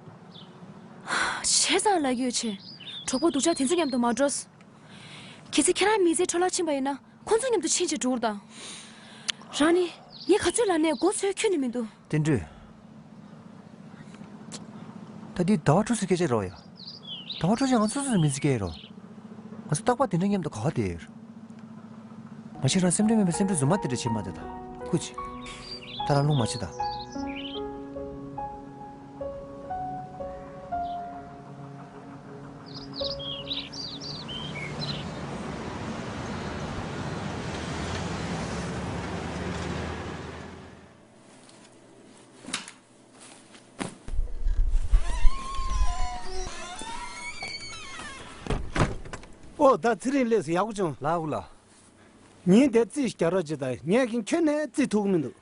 བྱས་ཙང་ལབ་ཀྱི་ཡོད་ཆེ། གྲོགས་པོ་སྡུག་ཅག་དེ་ཚོ་མཉམ་དུ་མ་འགྲོ། གལ་སྲིད་ཁྱེད་རང་མི་ཚེ་འཕྲོ་བརླག་ཕྱིན་པ་ཡིན་ན་ཁོང་ཚོ་མཉམ་དུ་ཕྱིན་བྱས་འགྲོ་གི་རེད་ད། རང་ནི། ངས་ག་ཚོད་ལབ་ནས་མགོ་ཚོས་ཁྱོན་ནས་མི་འདུག་དེ་འདྲ། ད་འདི་ཟླ་བ་དྲུག་ཙམ་སྐད་ཆ་རོ་ཡ། ཟླ་བ་དྲུག་ཙམ་ང་ཚོ་སོ་སོའི་མི་ཚེ་སྐྱེལ་རོ། ང་ཚོ་རྟག་པར་དེ་འདྲ་མཉམ་དུ་ག་པར་བསྡད་ཡོད། མ་གཞི་རང་སེམས་ཁྲལ་མེད་པའི་སེམས་ཁྲལ་རྫུན་མ་དེ་འདྲ་བྱེད་མ་བསྡད་ད། ཁུ་ཅི། ད་རང་རླུང་མ་བྱེད་ད། ཨོ་ད་ཚེ་རིང་སླེབས་སོང་། ཡག་པོ་བྱུང་། ལགས་འོ་ལགས། ཉིན་དེ་རྩིས་རྒྱག་རོགས་བྱེད་ད། ངས་ཀྱང་ཁྱོན་ནས་རྩིས་ཐུབ་ཀྱི་མི་འདུག་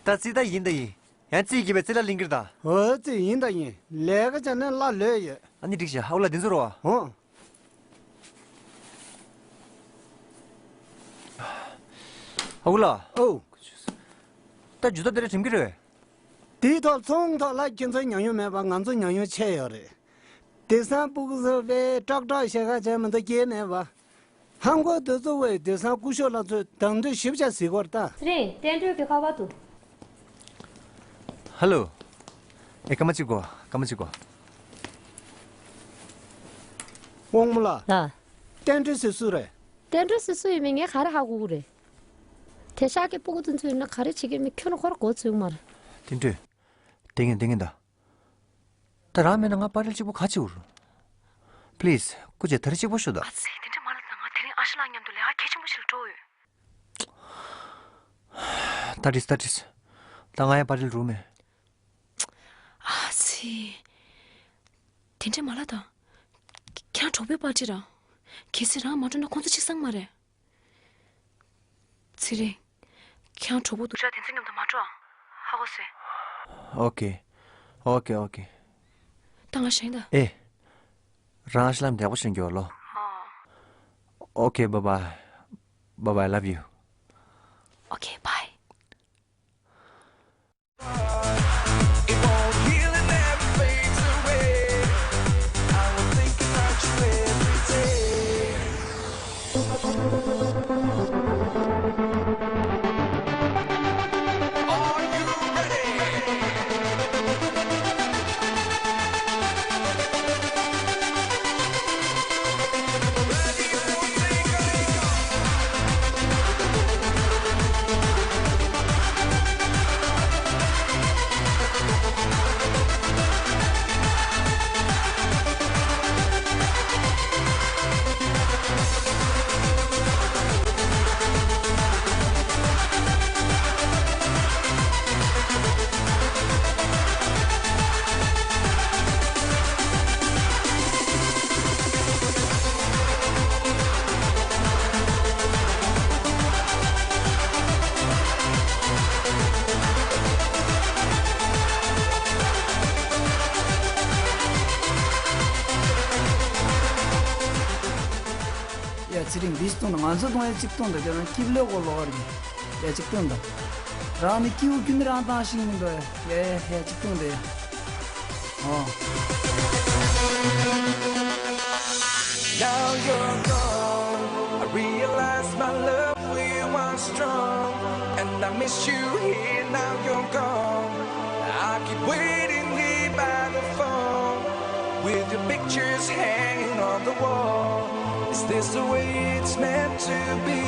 ད་རྩིས་ད་ཡིན་ད་ཡིན། ཡང་རྩིས་བགྱིས་པའི་རྩིས་ལ་ལིང་གིར་ད། འོ་རྩིས་ཡིན་ད་ཡིན། ལས་ཀ་བྱས་ན་གླ་ལོས་ཡོད། ཨ་ནི་འགྲིག་བྱ། ཨ་འོ་ལགས་འདི་ཚོ་རོ། འོ། ཨ་འོ་ལགས། ཨོ། ད་ཇུ་ཏ་དེ་འདྲ་དྲན་གྱི་རེད། དེའི་ཐོག་ཚོང་ཐོག་ལ་ཁྱེད་ཚོའི་ཉམས་མྱོང་མེད་པ་ང་ཚོ་ཉམས་མྱོང་ཆེ་ཡོད་རེད། དེང་སང་ཕྲུ་གུ་ཚོ་བས་ཀྲག་ཀྲག་ཞེ་ཁ་བྱས་མི་འདུག་སྐྱེས་མེད་པ། ཧང་གོ་དེ་ཚོ་བས་དེང་སང་སྐུ་ཞབས་ལགས་ཚོས་དང་དོད་ཞིབ་ཆ་གཟིགས་སྐོར་ལྟ། ཚེ་རིང་། བསྟན་སྒྲོལ་གྱི་ཁ་པར་འདུག་ཧ་ལོ། ཨེ་སྐར་མ་གཅིག་གོ། སྐར་མ་གཅིག་གོ། དབང་མོ་ལགས། ལགས། བསྟན་སྒྲོལ་ཟེར་སུ་རེད། བསྟན་སྒྲོལ་ཟེར་སུ་ཡིན་མིན་ངས་ག་རེ་ཧ་གོ་གི་རེད། དེང་སང་གི་ཕྲུ་གུ་དེ་ཚོ་ཡིན་ན་ག་རེ་བྱེད་ཀྱི་མིན་ཁྱོན་ནས་ཁོ་རང་མགོ་ཚོས་ཀྱི་མ་རེད། བསྟན་སྒྲོལ། བསྟན་ངན་བསྟན་ངན་ད། ད་རང་མེད་ན་ང་པར་རིལ་གཅིག་པོ་ག་བྱེད་དགོས་རེད། པི་ལི་སི་སྐུ་མཁྱེན་ད་རེས་གཅིག་པོ་ཤོད་དང་། ཨ་ཙི། དེ་འདྲ་མ་ལབ་དང་། ང་དེ་རིང་ཨ་ཤ་ལགས་མཉམ་དུ་ལས་ཀ་གལ་ཆེན་པོ་ཞིག་ལ་འགྲོ་ཡོད། ད་དྲིས་ད་དྲིས། ད་ང་ཡང་པར་རིལ་རུང་མེད། ཨ་ཙི། དེ་འདྲ་མ་ལབ་དང་། ཁྱེད་རང་གྲོགས་པོའི་པར་ཊི་རང་། གལ་སྲིད་རང་མ་འགྲོ་ན་ཁོང་ཚོ་ཕྱི་གསང་མ་རེད། ཚེ་རིང་། ཁྱེད་རང་གྲོགས་པོ་སྡུག་ཅག་དེ་ཚོ་མཉམ་དུ་མ་འགྲོ་ཨ། ཧ་གོ་སོང་། ཨོ་ཀེ། ཨོ་ཀེ་ཨོ་ཀེ། ད་ང་ཞེད་ད། ཨེ། རང་ཨ་ཤ་ལགས་ལྡག་པོ་བྱེད་རྒྱུ་ལོ། ཨོ། ཨོ་ཀེ། བའི་བའི། བའི་བའི། ལབ་ཡུ། ཨོ་ཀེ། བའི། If all healing never fades away, I will think about you every day. Are you ready? ཡ་ཚེ་རིང་འདི་ཞིག་བཏུང་ན། ང་ཚོ་བཏུང་ཡ་གཅིག་བཏུང་དང་། ཁྱེད་རང་སྐྱིབས་ལོས་གོ་ལོག་རེད། ཡ་གཅིག་བཏུང་དང་། རང་ནི་སྐྱིའུ་ཁྱོད་ནི་རང་བཏང་ཤེས་མི་འདུག་ཡ་ཡ་ཡ་གཅིག་བཏུང་དེ། ཨོ། Now you're gone. I realize my love we were strong, and I miss you here. Now you're gone. I keep waiting here by the phone, with your pictures hanging on the wall. Is this the way it's meant to be?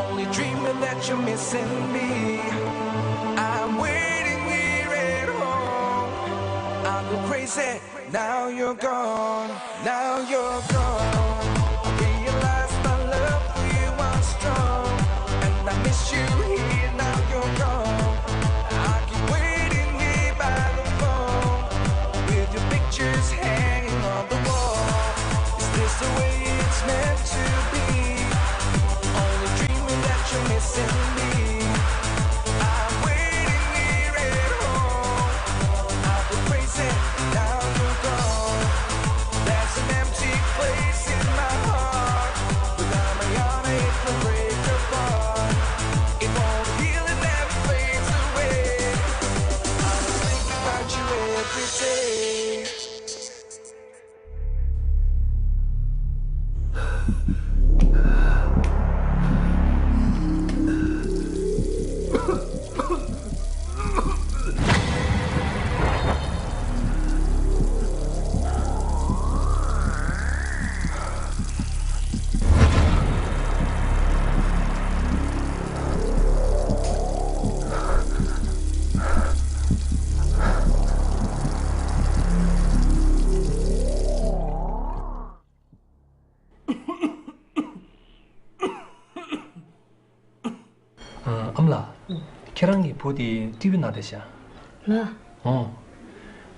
Only dreaming that you're missing me. I'm waiting here at home. I go crazy, now you're gone, now you're gone. I realize my love for you was strong, and I miss you here, now you're gone. I keep waiting here by the phone, with your pictures hanging on the wall. Is this the way it's meant to be? Only dreaming that you're missing me. I'm waiting here at home. I've been crazy, now you're gone. There's an empty place in my heart. Without my honor, it will break apart. It won't heal, it never fades away. I was thinking about you every day. ཨ་མ་ལགས། ཁྱེད་རང་གི་བུ་དེ་ཊི་བི་ན་བསྡད་ཤག་ལགས། ཨོ།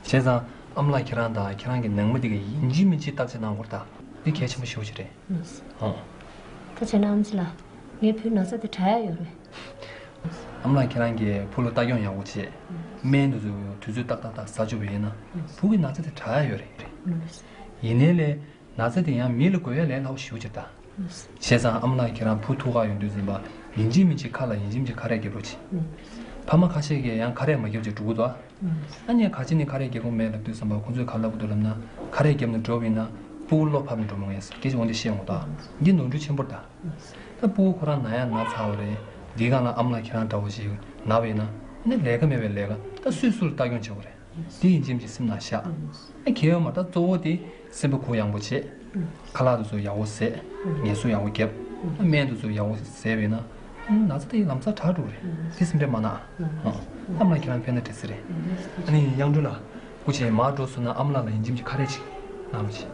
བྱས་ཙང་ཨ་མ་ལགས་ཁྱེད་རང་དང་ཁྱེད་རང་གི་ནང་མི་དེ་ག་ཡིན་གཅིག་མིན་གཅིག་བརྟག་དཔྱད་གནང་དགོས་རེད་ད། འདི་གལ་ཆེན་པོ་ཞེ་པོ་ཅིག་རེད། ཨོ། ད་བྱས་ན་ཨ་མ་ལགས། ངའི་བུའི་ན་ཚ་དེ་དྲག་ཡ་ཡོད་རེད། ཨ་མ་ལགས་ཁྱེད་རང་གིས་བུ་ལ་ལྟ་སྐྱོང་ཡག་པོ་བྱེད། སྨན་དེ་ཚོ་དུས་ཚོད་ཏག་ཏག་ཏག་ཟ་བཅུག་པ་ཡིན་ན་བུ་གི་ན་ཚ་དེ་དྲག་ཡ་ཡོད་རེད། ཡིན་ནའི་ལས། ན་ཚ་དེ་ཡང་མི་ལ་འགོས་ཡ་ལས་སླ་པོ་ཞེ་པོ་ཅིག་རེད་ད། བྱས་ཙང་ཨ་མ་ལགས་ཁྱེད་རང་བུ་ཐུག་ག་ཡོང་དུས་ཙམ་པ་ཡིན་གཅིག་མིན་གཅིག་ཁ་ལ་ཡིན་གཅིག་མིན་གཅིག་ཁ་རས་རྒྱབ་རོགས་གྱིས། ཕ་མ་ཁ་ཤས་ཀྱིས་ཡང་ཁ་རས་མ་བརྒྱབ་བྱས་འགྲོ་གི་འདུག་ཨ། ཨ་ནི་ག་ཅི་ནས་ཁ་རས་རྒྱག་གི་མེད་ལབ་དུས་ཙམ་པ་ཁོང་ཚོས་ག་ལབ་གི་འདུག་ལབ་ན། ཁ་རས་བརྒྱབ་ནས་འགྲོ་བ་ཡིན་ན་སྤུ་གུ་བློ་ཕམ་ནས་འགྲོ་མི་ངེས་སྐད་ཆ་འོ་འདི་བཤད་ཡོང་གི་འདུག་ཨ། འདི་ནོར་འཁྲུལ་ཆེན་པོ་རེད་ད། ད་སྤུ་གུ་ཁོ་རང་ན་ཡ་ན་ཚ་བ་རེད། འདིའི་སྒང་ལ་ཨ་མ་ལགས་ཁྱེད་རང་འདྲ་བོ་ཞིག་ན་བ་ཡིན་ན་ཨ་ནི་ལས་ཀ་མེད་པའི་ལས་ཀ་ད་སུས་སུ་ལ་ལྟ་སྐྱོང་བྱེད་དགོས་རེད། དེ་ཡིན་གཅིག་མིན་གཅིག་སེམས་ནང་བཞག་ཨ་གལ་ཡོད་མ་རེད་ད། གཙོ་བོ་དེ་སེམས་པ་གུ་ཡངས་པོ་བྱེད། ཁ་ལག་དེ་ཚོ་ཡག་པོ་བཟས། ངལ་གསོ་ཡག་པོ་བརྒྱབ། སྨན་དེ་ཚོ་ཡག་པོ་བཟས་པ་ཡིན་ན། ཨ་ནི་ན་ཚ་དེ་ལམ་སང་དྲག་འགྲོ་གི་རེད། དེ་སེམས་ཁྲལ་མ་གནང་། ཨ་མ་ལགས་ཁྱེད་རང་ཕེབས་ན་འགྲིག་ས་རེད། ཨ་ནི་གཡང་སྒྲོན་ལགས། སྐུ་མཁྱེན་མར་འགྲོ་སོང་ན་ཨ་མ་ལགས་ལ་ཡིན་གཅིག་མིན་གཅིག་ཁ་རས་ཅིག་གནང་རོགས་གྱིས།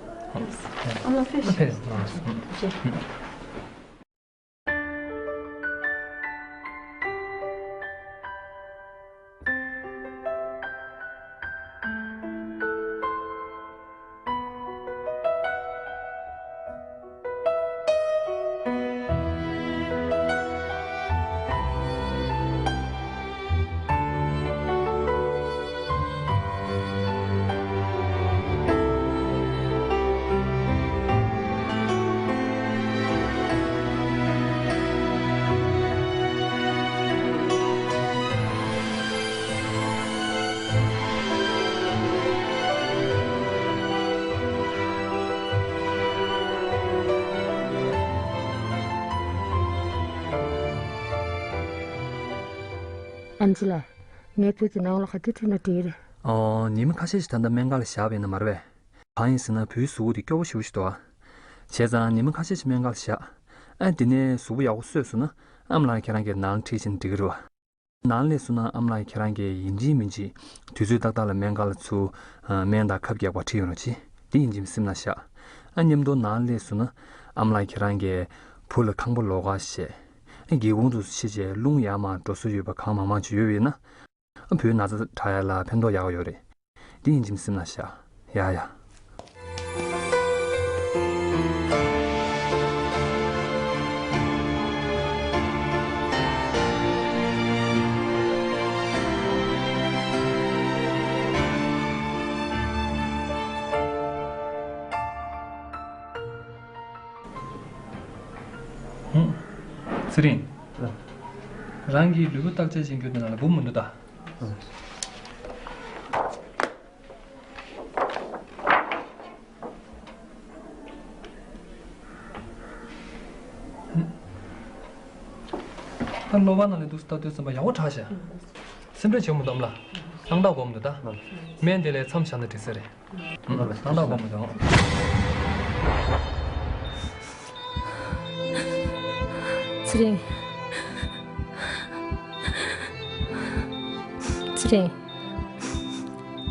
ཨ་མ་ལགས་ཕེབས། ཕེབས་གནང་རོགས་གྱིས། ཨམ་ཆི་ལགས། ངའི་བུ་དེ་ནང་ལ་ག་དུས་ཁྲིད་ན་འགྲིག་རེད། ཨོ། ཉི་མ་ཁ་ཤས་ཤིག་ད་ལྟ་སྨན་ཁང་ལ་བཞག་པ་ཡིན་ན་མ་རེད་པས། གང་ཡིན་ཟེར་ན་བུའི་གཟུགས་པོ་དེ་སྐྱོ་པོ་ཞེ་པོ་ཞིག་འདུག་ཨ། བྱས་ཙང་ཉི་མ་ཁ་ཤས་ཤིག་སྨན་ཁང་ལ་བཞག་ཨ་དེ་ནས་གཟུགས་པོ་ཡག་པོ་སོས་སོང་ན་ཨ་མ་ལགས་ཁྱེད་རང་གིས་ནང་ཁྲིད་ཕྱིན་འགྲིག་གི་རེད་པ། ནང་སླེབས་སོང་ན་ཨ་མ་ལགས་ཁྱེད་རང་གིས་ཡིན་གཅིག་མིན་གཅིག་དུས་ཚོད་ཏག་ཏག་ལ་སྨན་ཁང་ལ་ཚུར་སྨན་དང་ཁབ་རྒྱག་པར་ཁྲིད་ཡོང་རོགས་གྱིས། འདི་ཡིན་གཅིག་མིན་གཅིག་སེམས་ནང་བཞག་ཨ་མཉམ་དུ་ནང་སླེབས་སོང་ན་ཨ་མ་ལགས་ཁྱེད་རང་གིས་བུ་ལ་ཁང་པ་ལོགས་ཀ་བཤད། སྒེའུ་ཁུང་དུ་ཕྱིན་བྱས་རླུང་ཡར་མར་འགྲོ་ས་ཡོད་པ་གང་མང་མང་ཅིག་ཡོད་པ་ཡིན་ན། བུའི་ན་ཚ་དྲག་ཡ་ལ་ཕན་ཐོགས་ཡག་ཡོད་རེད། འདི་ཡིན་གཅིག་མིན་གཅིག་སེམས་ནང་བཞག་ཡ་ཡ། ཚེ་རིང་། རང་གི་ལུས་པོ་བརྟག་དཔྱད་བྱེད་རྒྱུ་དེ་ནང་ལ་འབུ་མི་འདུག་ད། ད་གློ་བ་ནང་ལ་འདུག་ལྟ་དུས་ཙམ་པ་ཡག་པོ་དྲག་ཤག་སེམས་ཁྲལ་བྱེད་མི་འདུག་ཨ་མ་ལགས། སྣང་དག་དགོས་མི་འདུག་ད། སྨན་དེ་ལས་མཚམས་བཞག་ན་འགྲིག་ས་རེད། སྣང་དག་དགོས་མི་འདུག་ཚེ་རིང་། ཚེ་རིང་།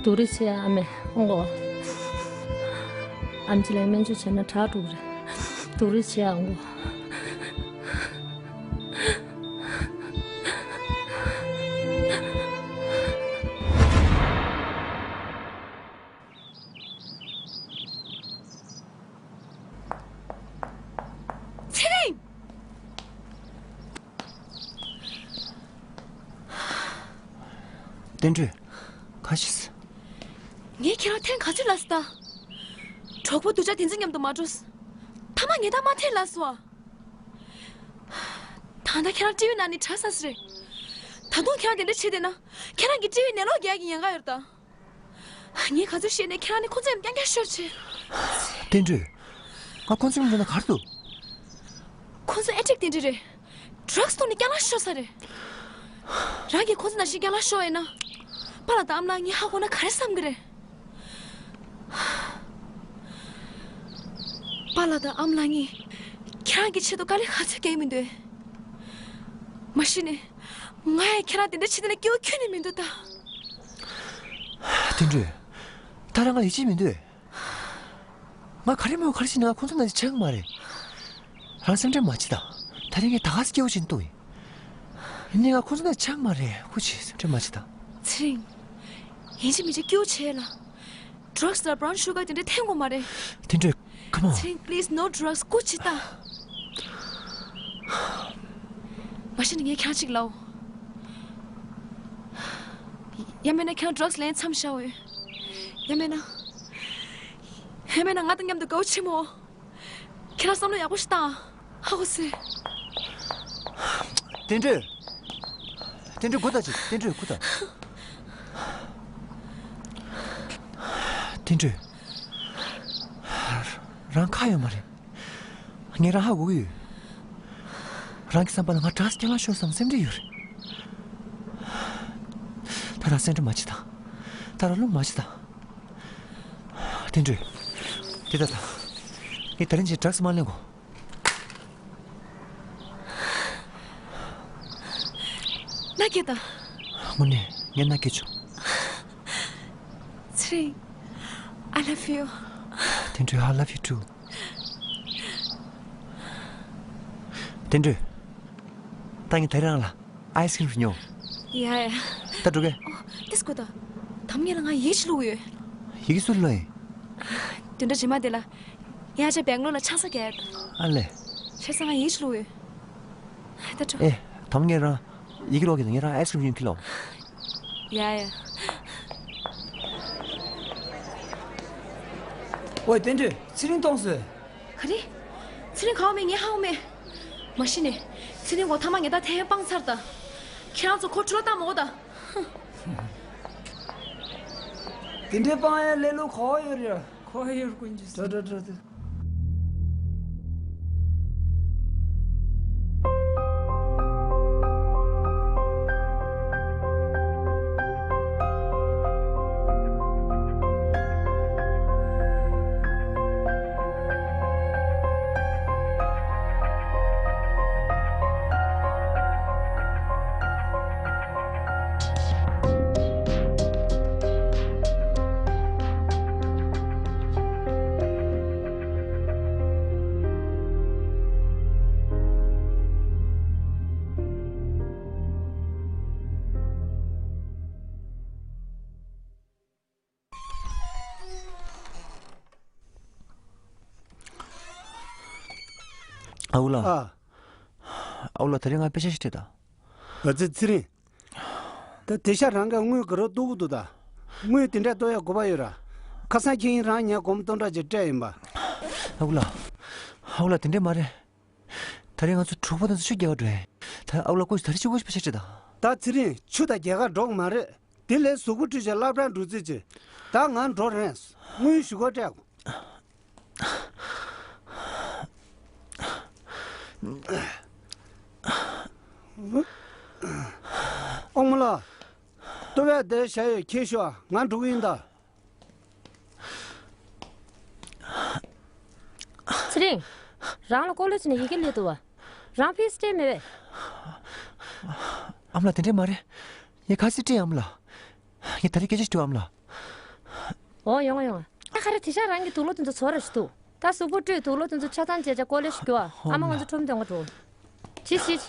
སྡུག་རུས་ཆེ་ཨ་མས་ཨང་གོ། ཨམ་ཆི་ལན་སྨན་བཅོས་བྱས་ན་དྲག་འགྲོ་གི་རེད། སྡུག་རུས་ཆེ་ཨང་གོ། ཚེ་རིང་། བསྟན་སྒྲོལ། ཁ་ཤས། ངས་ཁྱེད་རང་ཐེངས་ག་ཚོད་ལབ་སོང་། གྲོགས་པོ་སྡུག་ཅག་དེ་ཚོ་མཉམ་དུ་མ་འགྲོ། ཐ་མ་ངས་ད་མ་ཐེངས་ལབ་སོང་ཨ། ད་ལྟ་ཁྱེད་རང་སྤྲེའུ་ཡི་ནང་ནས་དྲག་ཚར་ས་རེད། ད་དུང་ཁྱེད་རང་དེ་འདྲ་བྱེད་བསྡད་ན་ཁྱེད་རང་གི་སྤྲེའུ་ཡི་ནད་ལོག་རྒྱག་གི་ཉེན་ཁ་ཡོད་ད། ངས་ག་ཚོད་བཤད་ནས་ཁྱེད་རང་ནི་ཁོ་ཚོའི་རྐྱང་རྐྱང་ཤོར་ཆེ། བསྟན་སྒྲོལ། ང་ཁོ་ཚོའི་མཉམ་དུ་ན་གར་འདུག་ཁོ་ཚོ་ཨེ་ཊིག་དེ་འདྲ་རེད། ཌྲག་སི་ཐོག་ནས་རྐྱང་ལག་ཤོར་ས་རེད། རང་གིས་ཁོ་ཚོ་ནང་བཞིན་རྐྱང་ལག་ཤོར་ཡིན་ན། པཱ་ལགས་དང་ཨ་མ་ལགས་གཉིས་ཧ་གོ་ན་ག་རེ་བསམ་གི་རེད། པཱ་ལགས་དང་ཨ་མ་ལགས་གཉིས་ཁྱེད་རང་གི་ཆེད་དུ་དཀའ་ལས་ག་ཚོད་བརྒྱབ་མི་འདུག་མ་གཞི་ནས་ང་ཡང་ཁྱེད་རང་དེ་འདྲ་བྱེད་དེ་ན་སྐྱིད་པོ་ཁྱོན་ནས་མི་འདུག་ད། བསྟན་སྒྲོལ། ད་རང་ང་ཡིད་ཆེས་མི་འདུག་ང་ག་རེ་མོ་ག་རེ་བྱས་ནས་ང་ཁོང་ཚོ་ནང་བཞིན་ཆགས་མ་རེད། རང་སེམས་ཁྲལ་མ་བྱེད་དང་། ད་རིང་ངས་ད་ག་སེ་སྐྱིད་པོ་བྱེད་འདུག་ཡིན། ཡིན་ནའི་ང་ཁོང་ཚོ་ནང་བཞིན་ཆགས་མ་རེད། ཁུ་ཆེ་སེམས་ཁྲལ་མ་བྱེད་དང་། ཚེ་རིང་། ཡིན་གཅིག་མིན་གཅིག་སྐྱིད་པོ་བྱེད་ལ། ཌྲག་སི་དང་བྷ་རའུན་ཤུ་གར་དེ་འདྲ་འཐེན་དགོས་མ་རེད། བསྟན་སྒྲོལ། ཁམ་ཨོན། ཚེ་རིང་། པི་ལི་སི་ནོ་ཌྲག་སི། སྐུ་མཁྱེན་ད། མ་གཞི་ནས་ངས་ཁྱེད་རང་གཅིག་ལབ། ཡང་མིན་ན་ཁྱེད་རང་ཌྲག་སི་ལེན་མཚམས་བཞག་འོས། ཡང་མིན་ན། ཡང་མིན་ན་ང་དང་མཉམ་དུ་དགའ་བོ་བྱེད་མོ། ཁྱེད་རང་བསམ་བློ་ཡག་པོ་ཞིག་བཏང་། ཧ་གོ་སོང་། བསྟན་སྒྲོལ། བསྟན་སྒྲོལ་སྒུག་ད་ཅིག་བསྟན་སྒྲོལ་སྒུག་ད། བསྟན་སྒྲོལ། རང་ཁག་ཡོད་མ་རེད། ངས་རང་ཧ་གོ་གི་ཡོད། རང་གི་བསམ་པ་ལ་ང་ཌྲག་སི་རྐྱང་ལག་ཤོར་བསམ་སེམས་ཁྲལ་ཡོད་རེད། ད་རང་སེམས་ཁྲལ་མ་བྱེད་དང་། ད་རང་བློ་མ་བྱེད་དང་། བསྟན་སྒྲོལ། འདི་ལྟ་དང་། ངས་ད་རིང་ཅིག་ཌྲག་སི་མ་ལེན་གོ། མནའ་སྐྱེལ་དང་། དངོས་གནས་ངས་མནའ་སྐྱེལ་བྱུང་། ཚེ་རིང་། I love you. བསྟན་སྒྲོལ། I love you too. བསྟན་སྒྲོལ། ད་ངས་ད་རིང་རང་ལ་ཨའི་སི་ཀི་རིམ་ཉོ། ཡ་ཡ། ད་འགྲོ་གི། ཨོ། ཏིས་ཀོ་ད། དམ་ངེད་ལ་ང་ཡིག་ཅིག་བླུགས་ཡོད། ཡིག་སུ་བླུགས་ཡིན། དུད་འགྲོ་རྗེས་མ་དེ་ལ། ཡ་ཅེ་སྦེང་ལོར་ལ་ཆང་ས་རྒྱག་ཡ་ད། ཨ་ལེ། བྱས་ཙང་ང་ཡིག་ཅིག་བླུགས་ཡོད། ད་འགྲོ། ཨེ། དམ་ངེད་རང་། ཡི་གེ་ཀློག་གི་ངེད་རང་ཨའི་སི་ཀི་རིམ་ཉོ་གི་ལོ། ཡ་ཡ། ཨོའི་བསྟན་སྒྲོལ། ཚེ་རིང་གཏོང་སོང་། ག་རེ། ཚེ་རིང་ག་བ་མེད། ངས་ཧ་གོ་མེད། མ་གཞི་ནས། ཚེ་རིང་གོ་ཐ་མ་ངས་ད་ཐེ་ཡང་སྤང་ཚར་ད། ཁྱེད་རང་ཚོ་ཁོ་ཁྲུ་ལོ་བཏང་མ་གོ་ད། དེ་འདྲའི་སྤང་ཡ་ལེ་ལོ་ག་བ་ཡོད་རེད། ག་བ་ཡོད་དགོན་རྒྱུ་ད་ད་ད་ད། ཨའུ་ལགས། ཨ། ཨའུ་ལགས། དེ་རིང་ང་དཔེ་ཆ་ཞིག་སྤྲད་དང་། ཨ་ཙི། ཚེ་རིང་། ད་དེ་ཤ་རང་ག་དངུལ་ག་རོ་གཏོང་གི་འདུག་ད། དངུལ་དེ་འདྲ་གཏོང་ཡ་དགོས་པ་ཡོད་ར། ཁ་སང་ཁྱེད་ཡིན་རང་ཉག་སྒོར་མོ་སྟོང་ཕྲག་ཅིག་སྤྲད་ཡིན་པ། ཨའུ་ལགས། ཨའུ་ལགས། དེ་འདྲ་མ་རེད། དེ་རིང་ང་ཚོ་གྲོགས་པོ་དང་ཆུ་རྒྱག་འགྲོ་ཡིན། ད་ཨའུ་ལགས་སྐུ་མཁྱེན། ད་རིང་ཆུ་བོ་ཞིག་དཔེ་ཆ་སྤྲད་དང་། ད་ཚེ་རིང་། ཆུ་དང་རྒྱག་ག་འགྲོ་གི་མ་རེད། དེ་ལས་གཟུགས་པོ་བཀྲུས་བྱས་སློབ་གྲྭར་འགྲོ་རྩིས་བྱེད། ད་ང་འགྲོ་རན། དངུལ་ཞུ་སྒོ་སྤྲད། ཨོང་མོ་ལགས། ལྟོ་བས་བསྡད་བཞག་ཡོད། ཁྱེར་ཤོག་ང་འགྲོ་གི་ཡིན་ད། ཚེ་རིང་། རང་ལ་ཀོ་ལེ་ཇི་ནས་ཡི་གེ་སླེབས་འདུག་བ། རང་ཕི་སི་སྤྲད་མེད་པས། ཨ་མ་ལགས། དེ་འདྲས་མ་རེད། ངས་ཁ་སེ་སྤྲད། ཨ་མ་ལགས། ངས་ད་རེས་སྐད་ཆ་ཞུ། ཨ་མ་ལགས། འོ་ཡོང་ང་ཡོང་ང་། ད་ག་རེ་དེ་ཤག་རང་གི་དུག་ལོག་དེ་ཚོ་ཚོ་ར་ཞིག་འདུག་ད་གཟུགས་པོ་བཀྲུས། དུག་ལོག་དེ་ཚོ་ཆ་ཚང་བྱས་བྱས་ཀོ་ལེ་ཞིག་རྒྱུ་བ། ཨ་མ་ང་ཚོ་ཁྲོམ་དོན་ག་འགྲོ། ཅི་ཞིག་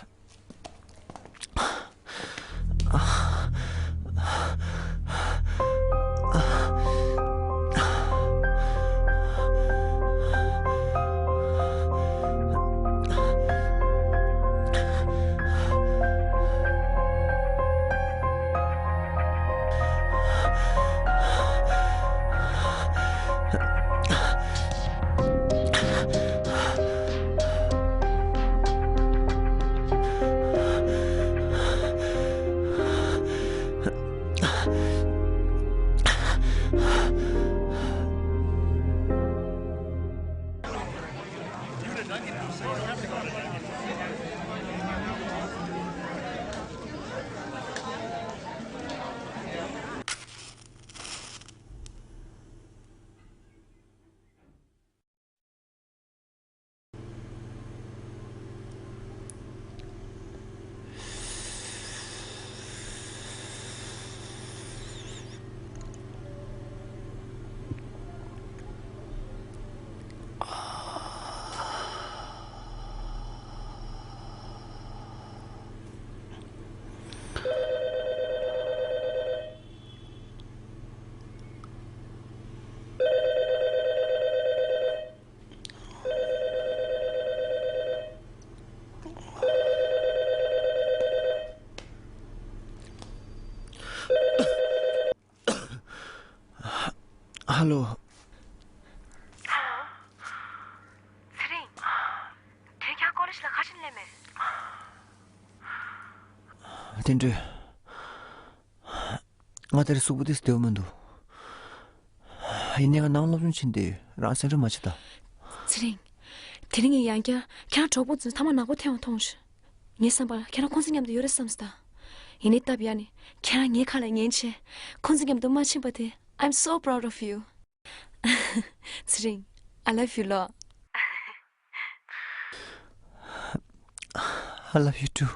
ཧ་ལོ། ཧ་ལོ། ཚེ་རིང་། དེ་རིང་ཁྱེད་ཀོ་ལེ་ཇི་ལ་ག་རེ་བྱས་ནས་སླེབས་མེད། བསྟན་སྒྲོལ། ང་དེར་གཟུགས་པོ་ཏོག་ཙམ་བདེ་པོ་མི་འདུག་ཡིན་ནའི་ང་ནང་སློབ་སྦྱོང་བྱེད་འདོད་ཡོད། རང་སེམས་ཁྲལ་མ་བྱེད་ད། ཚེ་རིང་། དེ་རིང་ངས་ཡང་བསྐྱར་ཁྱེད་རང་གྲོགས་པོ་ཚོའི་ཐ་མག་ནག་པོ་འཐེན་པ་མཐོང་བྱུང་། ངའི་བསམ་པར་ཁྱེད་རང་ཁོང་ཚོ་མཉམ་དུ་ཡོད་རེད་བསམ་སོང་ད། ཡིན་ནའི་སྟབས་ཡག་ནས་ཁྱེད་རང་ངའི་ཁ་ལ་ཉན་བྱས་ཁོང་ཚོ་མཉམ་དུ་མ་ཕྱིན་པ་དེ། I'm so proud of you. ཚེ་རིང་། I love you ལོ། I love you too.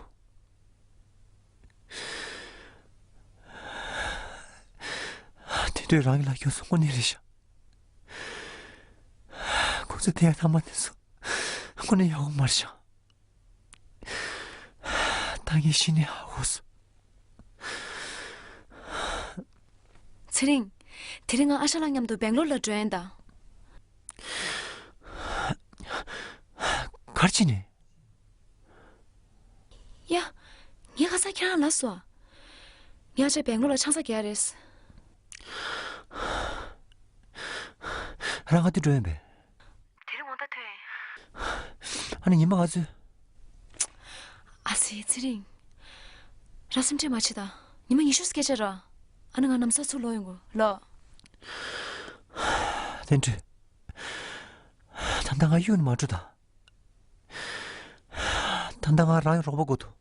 དེ་དུས་རང་གི་ལ་སྐྱོན་སོང་། དངོས་གནས་རེད་ཤག་ཁོང་ཚོ་དེ་ཡང་ཐ་མག་དེ་ཚོ་དངོས་གནས་ཡག་པོ་མ་རེད་ཤག་ད་ངས་གཞི་ནས་ཧ་གོ་སོང་། ཚེ་རིང་། དེ་རིང་ང་ཨ་ཤ་ལགས་མཉམ་དུ་སྦེང་ལོར་ལ་འགྲོ་ཡིན་ད། ག་རེ་བྱས་ནས། ཡ། ངས་ཁ་སང་ཁྱེད་རང་ལ་སོ། ངས་ཨ་ཅག་སྦེང་ལོར་ལ་ཆང་ས་རྒྱག་རེད། རང་ག་དུས་འགྲོ་ཡིན་པས། དེ་རིང་དགོང་དག་ཐོན། ཨ་ནི་ཉི་མ་ག་ཚོད། ཨ་ཙི་ཚེ་རིང་། རང་སེམས་ཁྲལ་མ་བྱེད་ད། ཉི་མ་ཉི་ཤུ་སྐད་ཆ་ར། ཨ་ནི་ང་ལམ་སང་ཚུར་ལོག་ཡོང་གོ་ལོ། བསྟན་སྒྲོལ། ད་ལྟ་ང་གཡུག་ནས་མ་འགྲོ་ད། ད་ལྟ་ང་རང་གི་རོགས་པ་དགོས་འདུག་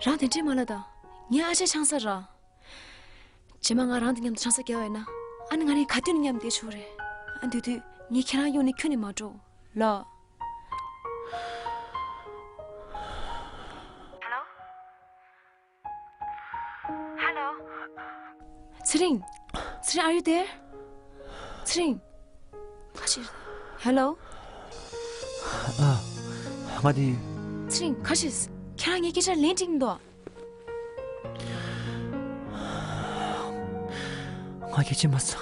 རང་དེ་འདྲས་མ་ལབ་དང་། ངའི་ཨ་ཅག་ཆང་ས་ར། རྗེས་མ་ང་རང་དང་མཉམ་དུ་ཆང་ས་བརྒྱབ་པ་ཡིན་ན། ཨ་ནི་ང་རང་ག་དུས་ནས་མཉམ་བསྡད་ཆོག་རེད། ཨ་དེ་དུས་ངས་ཁྱེད་རང་གཡུག་ནས་ཁྱོན་ནས་མ་འགྲོ་ལ། ཧ་ལོ། ཧ་ལོ། ཚེ་རིང་། ཚེ་རིང་། Are you there? ཚེ་རིང་། ཁ་ཕྱིར། ཧ་ལོ། ཨ། ང་དེ། ཚེ་རིང་། ཁ་ཕྱིར། ཁྱེད་རང་ངའི་སྐད་ཆ་ལན་འགྲིག་མི་འདུག་ང་སྐད་ཆ་མ་ཚ།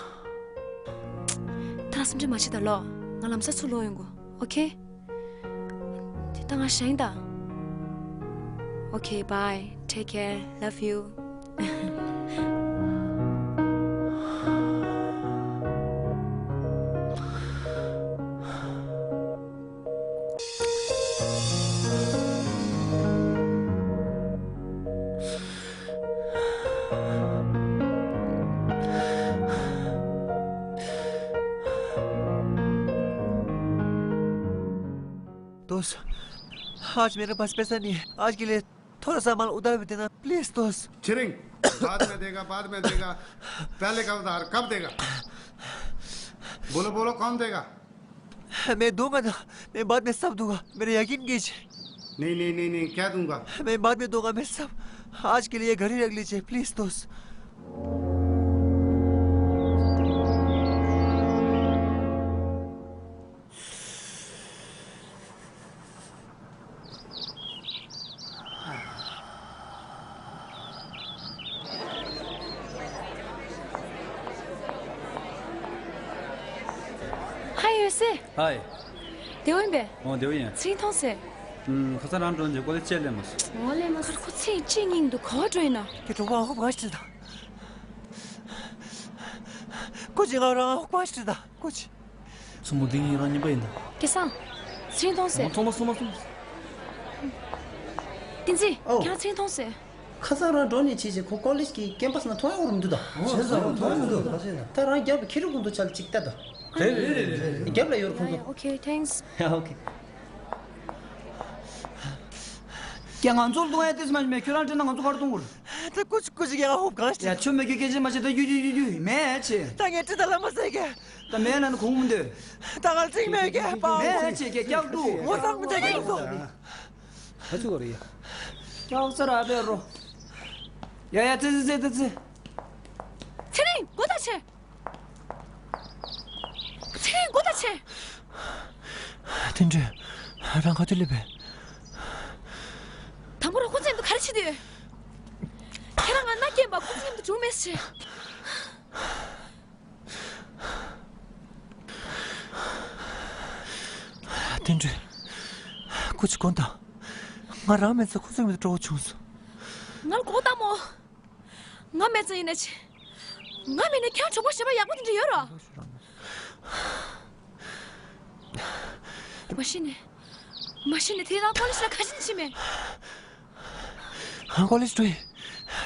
ད་སེམས་ཁྲལ་མ་བྱེད་ད་ལོ། ང་ལམ་སང་ཚུར་ལོག་ཡོང་གོ། ཨོ་ཁེ། དེ་ད་ང་ཞེན་ད། Okay, bye. Take care. Love you. दोस्त, आज मेरे पास पैसा नहीं है। आज के लिए थोड़ा सा माल उधार भी देना, प्लीज दोस्त। चिरिंग, बाद में देगा, बाद में देगा। पहले का उधार कब देगा? बोलो, बोलो, कौन देगा? मैं दूंगा ना, मैं बाद में सब दूंगा, मेरा यकीन कीजिए। नहीं, नहीं, नहीं, नहीं, क्या दूंगा? मैं बाद में दूंगा, मैं सब। आज के लिए घर ही रख लीजिए, प्लीज दोस्त। ཡོད་སེ། ཧའི། བདེ་པོ་ཡིན་པས། ཨོ་བདེ་པོ་ཡིན། ཚེ་རིང་མཐོང་སོང་། ཨུམ། ཁ་སང་རང་འགྲོ་རྗེས་ཀོ་ལེ་ཅེ་སླེབས་མ་སོང་། ཨོ་སླེབས་མ་སོང་། ཁར་ཁོ་ཚེ་རིང་ཅི་སྙིང་འདུག་ག་པར་འགྲོ་ཡིན་ན། ཁྱེད་གྲོགས་པོ་ཧོབ་གང་ཞིག་དང་། ཀུ་ཅི་ང་རང་ཧོབ་གང་ཞིག་དང་ཀུ་ཅི། སུ་མོ་འདི་ངེད་རང་གཉིས་པ་ཡིན་ད། སྐལ་བཟང་། ཚེ་རིང་མཐོང་སོང་། ཚང་མ་སུ་མོ་སུ་མོ། བསྟན་འཛིན། ཨོ། ཁྱེད་རང་ཚེ་རིང་མཐོང་སོང་། ཁ་སང་རང་འགྲོ་ནས་བྱས་བྱས་ཁོ་ཀོ་ལེཇ་གི་ཀེམ་པ་སི་ནང་མཐོང་ཡག་པོ་མི་འདུག་ད། བྱས་ཙང་མཐོང་མི་འདུག་ད་བྱས་ན། ད་རང་རྒྱབ་ལ་ཁྱེར་རུ་ཀུན་ཏུ་ཆ་ལ་གཅིག་ལྟ་ད། རེད་རེད་རེད་རེད། རྒྱབ་ལ་ཡོད་རུ་ཀུན་ཏུ། Okay, thanks. ཡ་ཨོ་ཁེ། ཀྱེ་ང་ཚོར་གཏོང་ཡ་དེ་སྨན་མེད། ཁྱོད་རང་དྲན་ན་ང་ཚོ་གར་གཏོང་དགོས། ད་ཀུ་ཅི་ཀུ་ཅི་ཀྱེ་ང་ཧོབ་གང་ཞིག་ཡ་ཁྱོད་མེད་ཀྱི་སྐད་ཆ་མ་བཤད་ད། ཡུ་ཡུ་ཡུ་ཡུ་མེད་ཆེ། ད་ངས་ཁྲི་ད་ལ་མ་ཟེར་གི། ད་མེད་ན་ནི་ཁུངས་མི་འདོད། ད་ང་ལ་ཅིག་མེད་གི་པ། མེད་ཆེ་ཀྱེ་སྐྱག་འདུག་ངོ་ཚ་མི་འདོད་གི་ལུགས་སོ། ད་ཅི་གོ་རེད་ཡ། སྐྱག་ཚ་ར་བེ་རོ། ཡ་ཡ་ཙི་ཙི་ཙི་ཙི། ཚེ་རིང་སྒོ་ད་ཕྱེ། ཚེ་རིང་སྒོ་ད་ཕྱེ། བསྟན་སྒྲོན། རང་ག་དུས་སླེབས་པས། དང་པོ་ར་ཁོ་ཚོ་མཉམ་དུ་ག་རེ་བྱེད་དུས། ཁྱེད་རང་ང་མནའ་སྐྱེལ་བ་ཁོ་ཚོ་མཉམ་དུ་འགྲོ་མེད་ཟེར། བསྟན་སྒྲོན། སྐུ་མཁྱེན་དགོངས་དག་ང་རང་མེད་ཙང་ཁོ་ཚོ་མཉམ་དུ་འགྲོ་དགོས་བྱུང་སོང་། ང་ལ་གོ་བརྡ་མོ། ང་མེད་ཙང་ཡིན་ན་ཆེ། ང་མེད་ན་ཁྱེད་རང་གྲོགས་པོ་གཞན་པ་ཡག་པོ་དེ་འདྲ་ཡོད་རོ། མ་གཞི་ནས། མ་གཞི་ནས་དེ་རང་ཀོ་ལེ་ཇི་ལ་ག་ཞིག་ཕྱིན་མེད། ང་ཀོ་ལེ་ཇི་འགྲོ་ཡིན།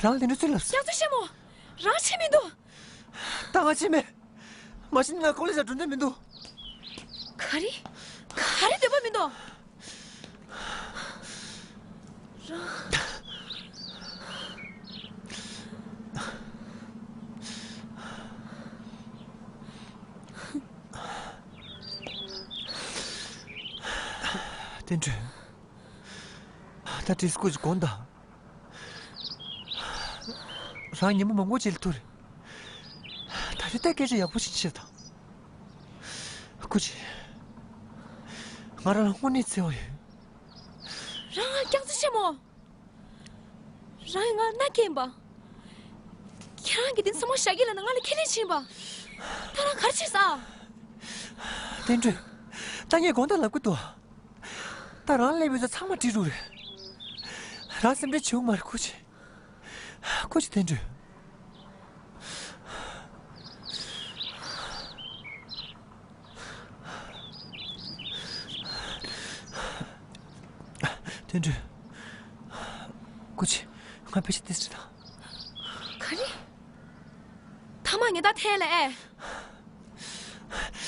རང་དེ་འདྲ་ཚུལ་ལབ་སོང་། སྐྱག་རྫུན་བཤད་མོ། རང་ཕྱིན་མི་འདུག་ད་ང་ཕྱིན་མེད། མ་གཞི་ནས་ང་ཀོ་ལེ་ཇི་ལ་འགྲོ་འདོད་མི་འདུག་ག་རེ། ག་རེ་འདོད་པ་མི་འདུག་རང་། བསྟན་སྒྲོན། ད་བྲིས་སྐུ་མཁྱེན་དགོངས་དག་རང་ཉིན་མོ་མང་པོ་ཅིག་ལ་ཐུག་རེད། ད་རེས་ད་སྐད་ཆ་ཡག་པོ་ཞིག་བཤད་དང་། སྐུ་མཁྱེན། ང་རང་ལ་དངོས་གནས་བརྩེ་བ་ཡོད། རང་ང་སྐྱག་རྫུན་བཤད་མོ། རང་ཡིས་ང་མནའ་སྐྱེལ་པ། ཁྱེད་རང་གིས་དེ་ཚང་མ་ཞྭ་སྐྱིད་ལ་ན་ང་ལ་ཁས་ལེན་བྱིན་པ། ད་རང་ག་རེ་བྱས་ས། བསྟན་སྒྲོན། ད་ངས་དགོངས་དག་ལབ་ཀྱི་འདུག་ད་རང་སླེབས་ཡོད་ས་ཚང་མ་བྲིས་རུག་རེད། རང་སེམས་ཁྲལ་བྱེད་དགོས་མ་རེད་སྐུ་མཁྱེན། སྐུ་མཁྱེན་བསྟན་སྒྲོན། བསྟན་སྒྲོན། སྐུ་མཁྱེན། ང་པེ་ཤ་ཏིས་རེད་ད། ག་རེ། ཐ་མ་ངས་ད་ཐལ་ལ་ཨེ།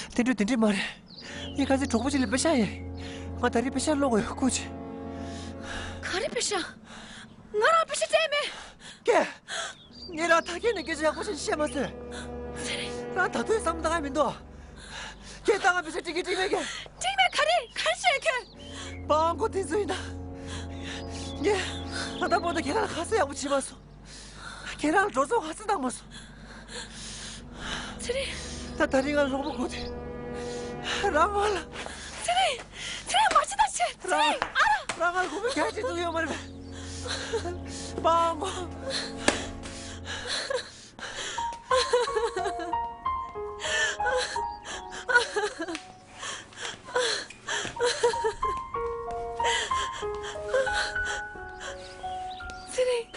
བསྟན་སྒྲོན་དེ་འདྲས་མ་རེད། ངས་ཁ་སང་གྲོགས་པོ་ཅིག་ལ་པེ་ཤ་ཡིན། ང་ད་རེས་པེ་ཤ་སློག་དགོས་ཡོད་སྐུ་མཁྱེན། ག་རེ་པེ་ཤ། ང་རང་པེ་ཤ་སྤྲད་མེད། ཀྱེ། ངས་རང་ད་གིན་ནས་སྐད་ཆ་ཡག་པོ་ཞིག་བཤད་མ་སོང་། རང་ད་དུང་བསམ་བློ་བཏང་ཡ་མི་འདུག་ཀྱེ་ད་ང་པེ་ཤ་སྤྲད་ཀྱི་སྤྲད་མེད་ཀྱེ། སྤྲད་མེད་ག་རེ་ག་རེ་བཤད་ཁྱོད། པང་གོ་དེ་ཚོ་ཡིན་ད། ངས་ད་ལྟ་བར་དུ་ཁྱེད་རང་ལ་ཁ་གསལ་ཡག་པོ་བྱས་མ་སོང་། ཁྱེད་རང་འགྲོ་སོང་ཧ་ཙི་བཏང་མ་སོང་། ཚེ་རིང་། ད་ད་རིང་ང་རོགས་པ་དགོས་ཏེ། རང་ང་ལ། ཚེ་རིང་། ཚེ་རིང་མ་བྱེད་ད་བྱེད། ཚེ་རིང་ཨ་ར། རང་ང་ལ་དགོས་པའི་གལ་ཆེ་ཐུག་ཡོད་མ་རེད་པས། པང་གོ། ཚེ་རིང་།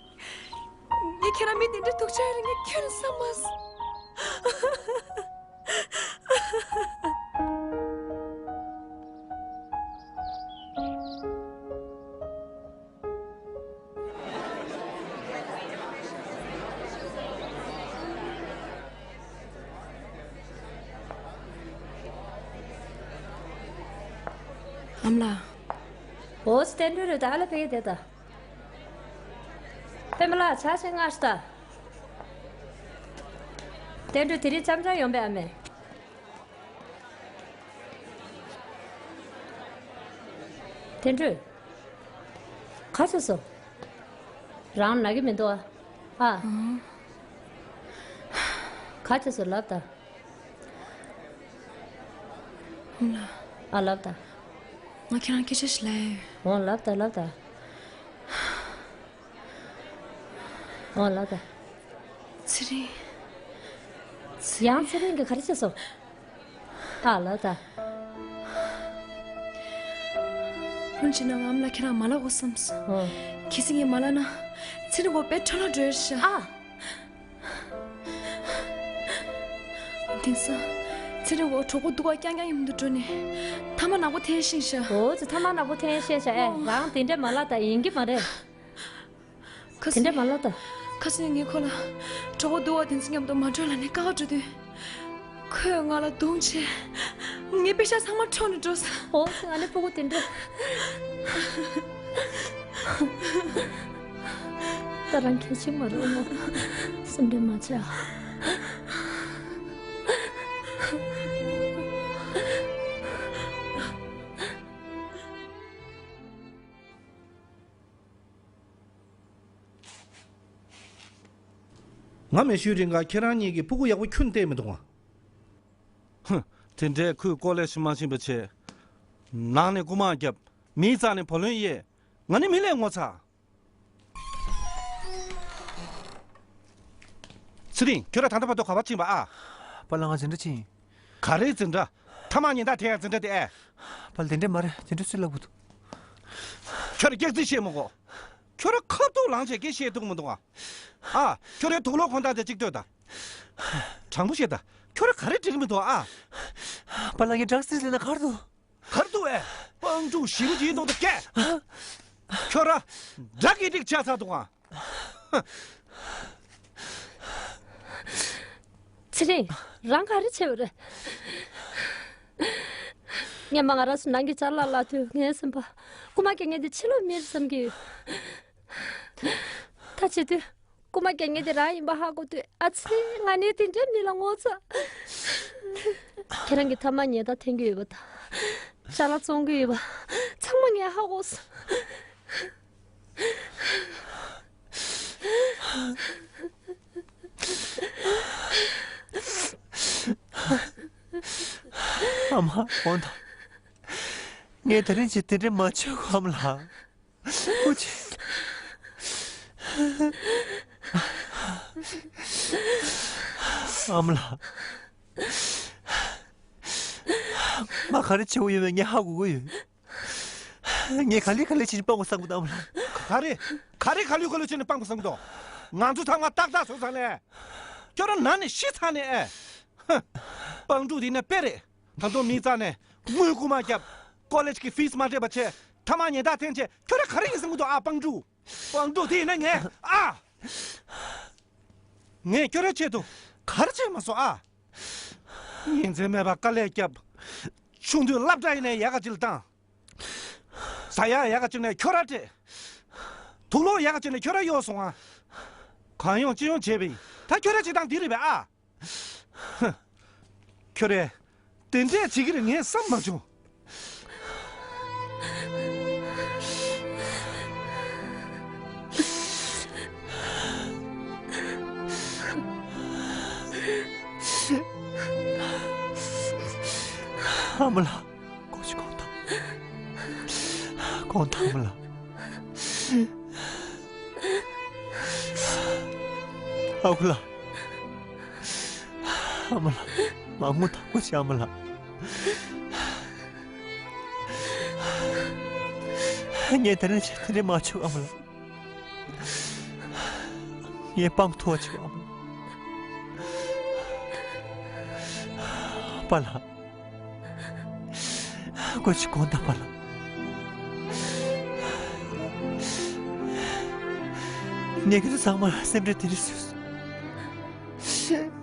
ངས་ཁྱེད་རང་མི་དེ་འདྲའི་སྡུག་ཅག་ཡོད་རེད་ངས་ཁྱོན་ནས་བསམ་མ་སོང་། ཨ་མ་ལགས། འོ་བསྟན་སྒྲོན་རེད་ད་ཨ་ལ་ཕེབས་ཡས་དེ་ད། པད་མ་ལགས་ཕྱག་ཕྱི་སྔར་ལྟ། བསྟན་སྒྲོན་དེ་རིང་འཆམ་འཆམ་ཡོང་པས་ཨ་མས། བསྟན་སྒྲོན། ག་བྱས་སོང་། རང་ན་གི་མི་འདུག་ཨ། ཨ། ག་བྱས་སོང་ལབ་ད། ཨ་ལབ་ད། ང་ཁྱེད་རང་སྐད་ཆ་ཞིག་ལབ་ཡ་ཡོད། འོ་ལབ་ད་ལབ་ད། འོ་ལབ་ད། ཚེ་རིང་། ཚེ་རིང་། ཡང་ཚེ་རིང་གིས་ག་རེ་བྱས་སོང་། ཨ་ལ་ད། ལྷུན་ཅི་ན་ངམ་ལ་ཁྱེད་རང་མ་ལ་གོ་བསམ་སོང་། ཨོ། གལ་སྲིད་ངས་མ་ལ་ན་ཚེ་རིང་གོ་དཔེ་ཁྲ་ལ་འགྲོ་ཡ་ཤ། ཨ། དེང་སང་ཚེ་རིང་གོ་གྲོགས་པོ་སྡུག་ག་རྐྱང་རྐྱང་ཡིན་དུ་འགྲོ་ནས་ཐ་མ་ནག་པོ་འཐེན་ཤིང་ཤ། ཨོ་ཙི་ཐ་མ་ནག་པོ་འཐེན་ཤེས་ཤ་ཨེ། ཨོ། རང་དེ་འདྲ་མ་ལ་ད་ཡིན་གི་མ་རེད། ཁ་དེ་འདྲ་མ་ལབ་ད། ཁ་སང་ངས་ཁོ་ལ་གྲོགས་པོ་སྡུག་པ་དེ་ཚོ་མཉམ་དུ་མ་འགྲོ་ལབ་ནས་བཀག་འགྲོ་དུས། ཁོས་ང་ལ་རྡུང་བྱས། ངའི་པེ་ཤག་ཚང་མ་འཕྲོག་ནས་འགྲོ་སོང་། ཨོ་ང་ནི་སྤུ་གུ་དེ་འདྲ། ད་རང་གལ་ཆེན་མ་རེད་མོ། སེམས་ཁྲལ་མ་བྱེད་ཨ། ང་མེད་ཤུལ་རིང་ག་ཁྱེད་རང་གཉིས་ཀྱིས་སྤུ་གུ་ཡག་པོ་ཁྱོན་བལྟས་མི་འདུག་ཨ། ཧུམ། དེ་འདྲའི་ཁོས་ཀོ་ལེ་ཞིག་མ་ཕྱིན་པ་བྱས། ནང་ནས་རྐུ་མ་བརྒྱབ། མིའི་རྩ་ནས་བུ་ལོན་དབྱེ། ང་ནི་མི་ལས་ངོ་ཚ། ཚེ་རིང་། ཁྱོད་རང་ད་ལྟ་བར་དུ་ག་པར་ཕྱིན་པ་ཨ། པཱ་ལགས་ང་འཛིན་གྲྭ་ཕྱིན། ག་རེ་འཛིན་གྲྭ། ཐ་མག་ཉེན་བརྡ་འཐེན་ཡ་འཛིན་གྲྭ་དེ་ཨེ། པཱ་ལགས་དེ་འདྲ་མ་རེད། དེ་འདྲ་སུས་ལབ་གི་འདུག་ཁྱོད་རང་སྐྱག་རྫུན་བཤད་མི་དགོས། ཁྱོད་རང་ཁ་ཐུག་ལངས་བྱས་སྐད་བཤད་ཐུབ་མི་འདུག་ཨ། ཨ། ཁྱོད་རང་དུག་ལོག་ཁོང་དག་དེ་གཅིག་ལྟོས་དང་། དྲང་པོ་བཤད་དང་། ཁྱོད་རང་ག་རེ་འགྲིག་མི་འདུག་ཨ། པཱ་ལགས་ངས་ཌག་སི་ལེན་ན་ག་རེ་འདུག་ག་རེ་འདུག་ཨེ། སྤང་ཕྲུག་ཞེ་པོ་ཅིག་ཡིན་མདོག་ད་སྐད། ཁྱོད་རང་ཌག་ཨེ་ཌིག་ཆགས་ཚར་འདུག་ཨ། ཚེ་རིང་། རང་ག་རེ་བྱས་པ་རེད། སྔན་མ་ང་རང་ཚོ་ནང་གི་ཅ་ལག་བརླག་དུས་ངའི་སེམས་པ། རྐུ་མ་རྒྱག་མཁན་དེ་ཕྱི་ལོགས་མི་རེད་བསམ་གྱི་ཡོད། ད་བྱེད་དུས། རྐུ་མ་རྒྱག་མཁན་དེ་རང་ཡིན་པ་ཧ་གོ་དུས་ཨ་ཙི། ང་ནི་དེ་འདྲའི་མི་ལ་ངོ་ཚ། ཁྱེད་རང་གིས་ཐ་མག་ཉེན་བརྡ་འཐེན་གྱི་ཡོད་པ་དང་། ཅ་ལག་བཙོང་གི་ཡོད་པ། ཚང་མ་ངས་ཧ་གོ་སོང་། ཨ་མ། འོན་ཏེ། ངས་དེ་རིང་ཅིག་དེ་འདྲ་མ་བྱེད་གོ་ཨ་མ་ལགས། ཨ་མ་ལགས། ང་ག་རེ་བྱེད་དགོས་ཡོད་མེད་ངས་ཧ་གོ་གི་ཡོད། ངས་ག་ལེ་ག་ལེ་བྱས་ནས་སྤང་དགོས་བསམ་གི་འདུག་ཨ་མ་ལགས། ག་རེ། ག་རེ་ག་ལེ་ག་ལེ་བྱས་ནས་སྤང་དགོས་བསམ་གི་འདུག་ང་ཚོ་ཚང་མ་ཏག་ཏག་བཟོས་ཚར་ནས། ཁྱོད་རང་ན་ནས་ཤི་ཚར་ནས་ཨེ། ཧ། སྤང་ཕྲུག་དེ་ནས་དཔེ་རེད། ད་དུང་མིའི་རྩ་ནས་དངུལ་རྐུ་མ་བརྒྱབ། ཀོ་ལེཇ་གི་ཕིས་མ་སྤྲད་པ་བྱས། ཐ་མག་ཉེན་བརྡ་འཐེན་བྱས། ཁྱོད་རང་ག་རེ་ཡིན་བསམ་གི་འདུག་ཨ། སྤང་ཕྲུག་སྤང་ཕྲུག་དེ་ཡིན་ན་ངས་ཨ། ངས་ཁྱོད་རའི་ཆེད་དུ་ག་རེ་བྱས་མ་སོང་ཨ། ཉིན་མཚན་མེད་པར་དཀའ་ལས་བརྒྱབ། ཆུང་དུས་སློབ་གྲྭ་ཡིན་ནའི་ཡག་ག་ཅིག་ལ་བཏང་། ཟ་ཡག་ཡག་ག་ཅིག་ནས་ཁྱོད་ར་སྤྲད། དུག་ལོག་ཡག་ག་ཅིག་ནས་ཁྱོད་ར་གཡོག་སོང་ཨ། གང་ཡོང་ཅི་ཡོང་བྱས་པ་ཡིན། ད་ཁྱོད་ར་བྱེད་སྟངས་འདི་རེད་པས་ཨ། ཧ། ཁྱོད་རས་དེ་འདྲས་བྱེད་ཀྱི་རེད་ངས་བསམ་མ་བྱུང་། ཨ་མ་ལགས། སྒོ་ཕྱེ། དགོངས་དག། དགོངས་དག་ཨ་མ་ལགས། ཨ་ཁུ་ལགས། ཨ་མ་ལགས། མ་ངུ་ད། སྒོ་ཕྱེ་ཨ་མ་ལགས། ངས་དེ་རིང་བྱས་དེ་རིང་མ་བྱེད་ཨ་མ་ལགས། ངས་སྤང་ཐུབ་པ་བྱེད་ཨ་མ་ལགས། པཱ་ལགས། སྒོ་ཕྱེ། དགོངས་དག་པཱ་ལགས། ངས་ཁྱེད་ཚོ་ཚང་མར་སེམས་ཁྲལ་དེ་རིང་བཟོས་སོང་།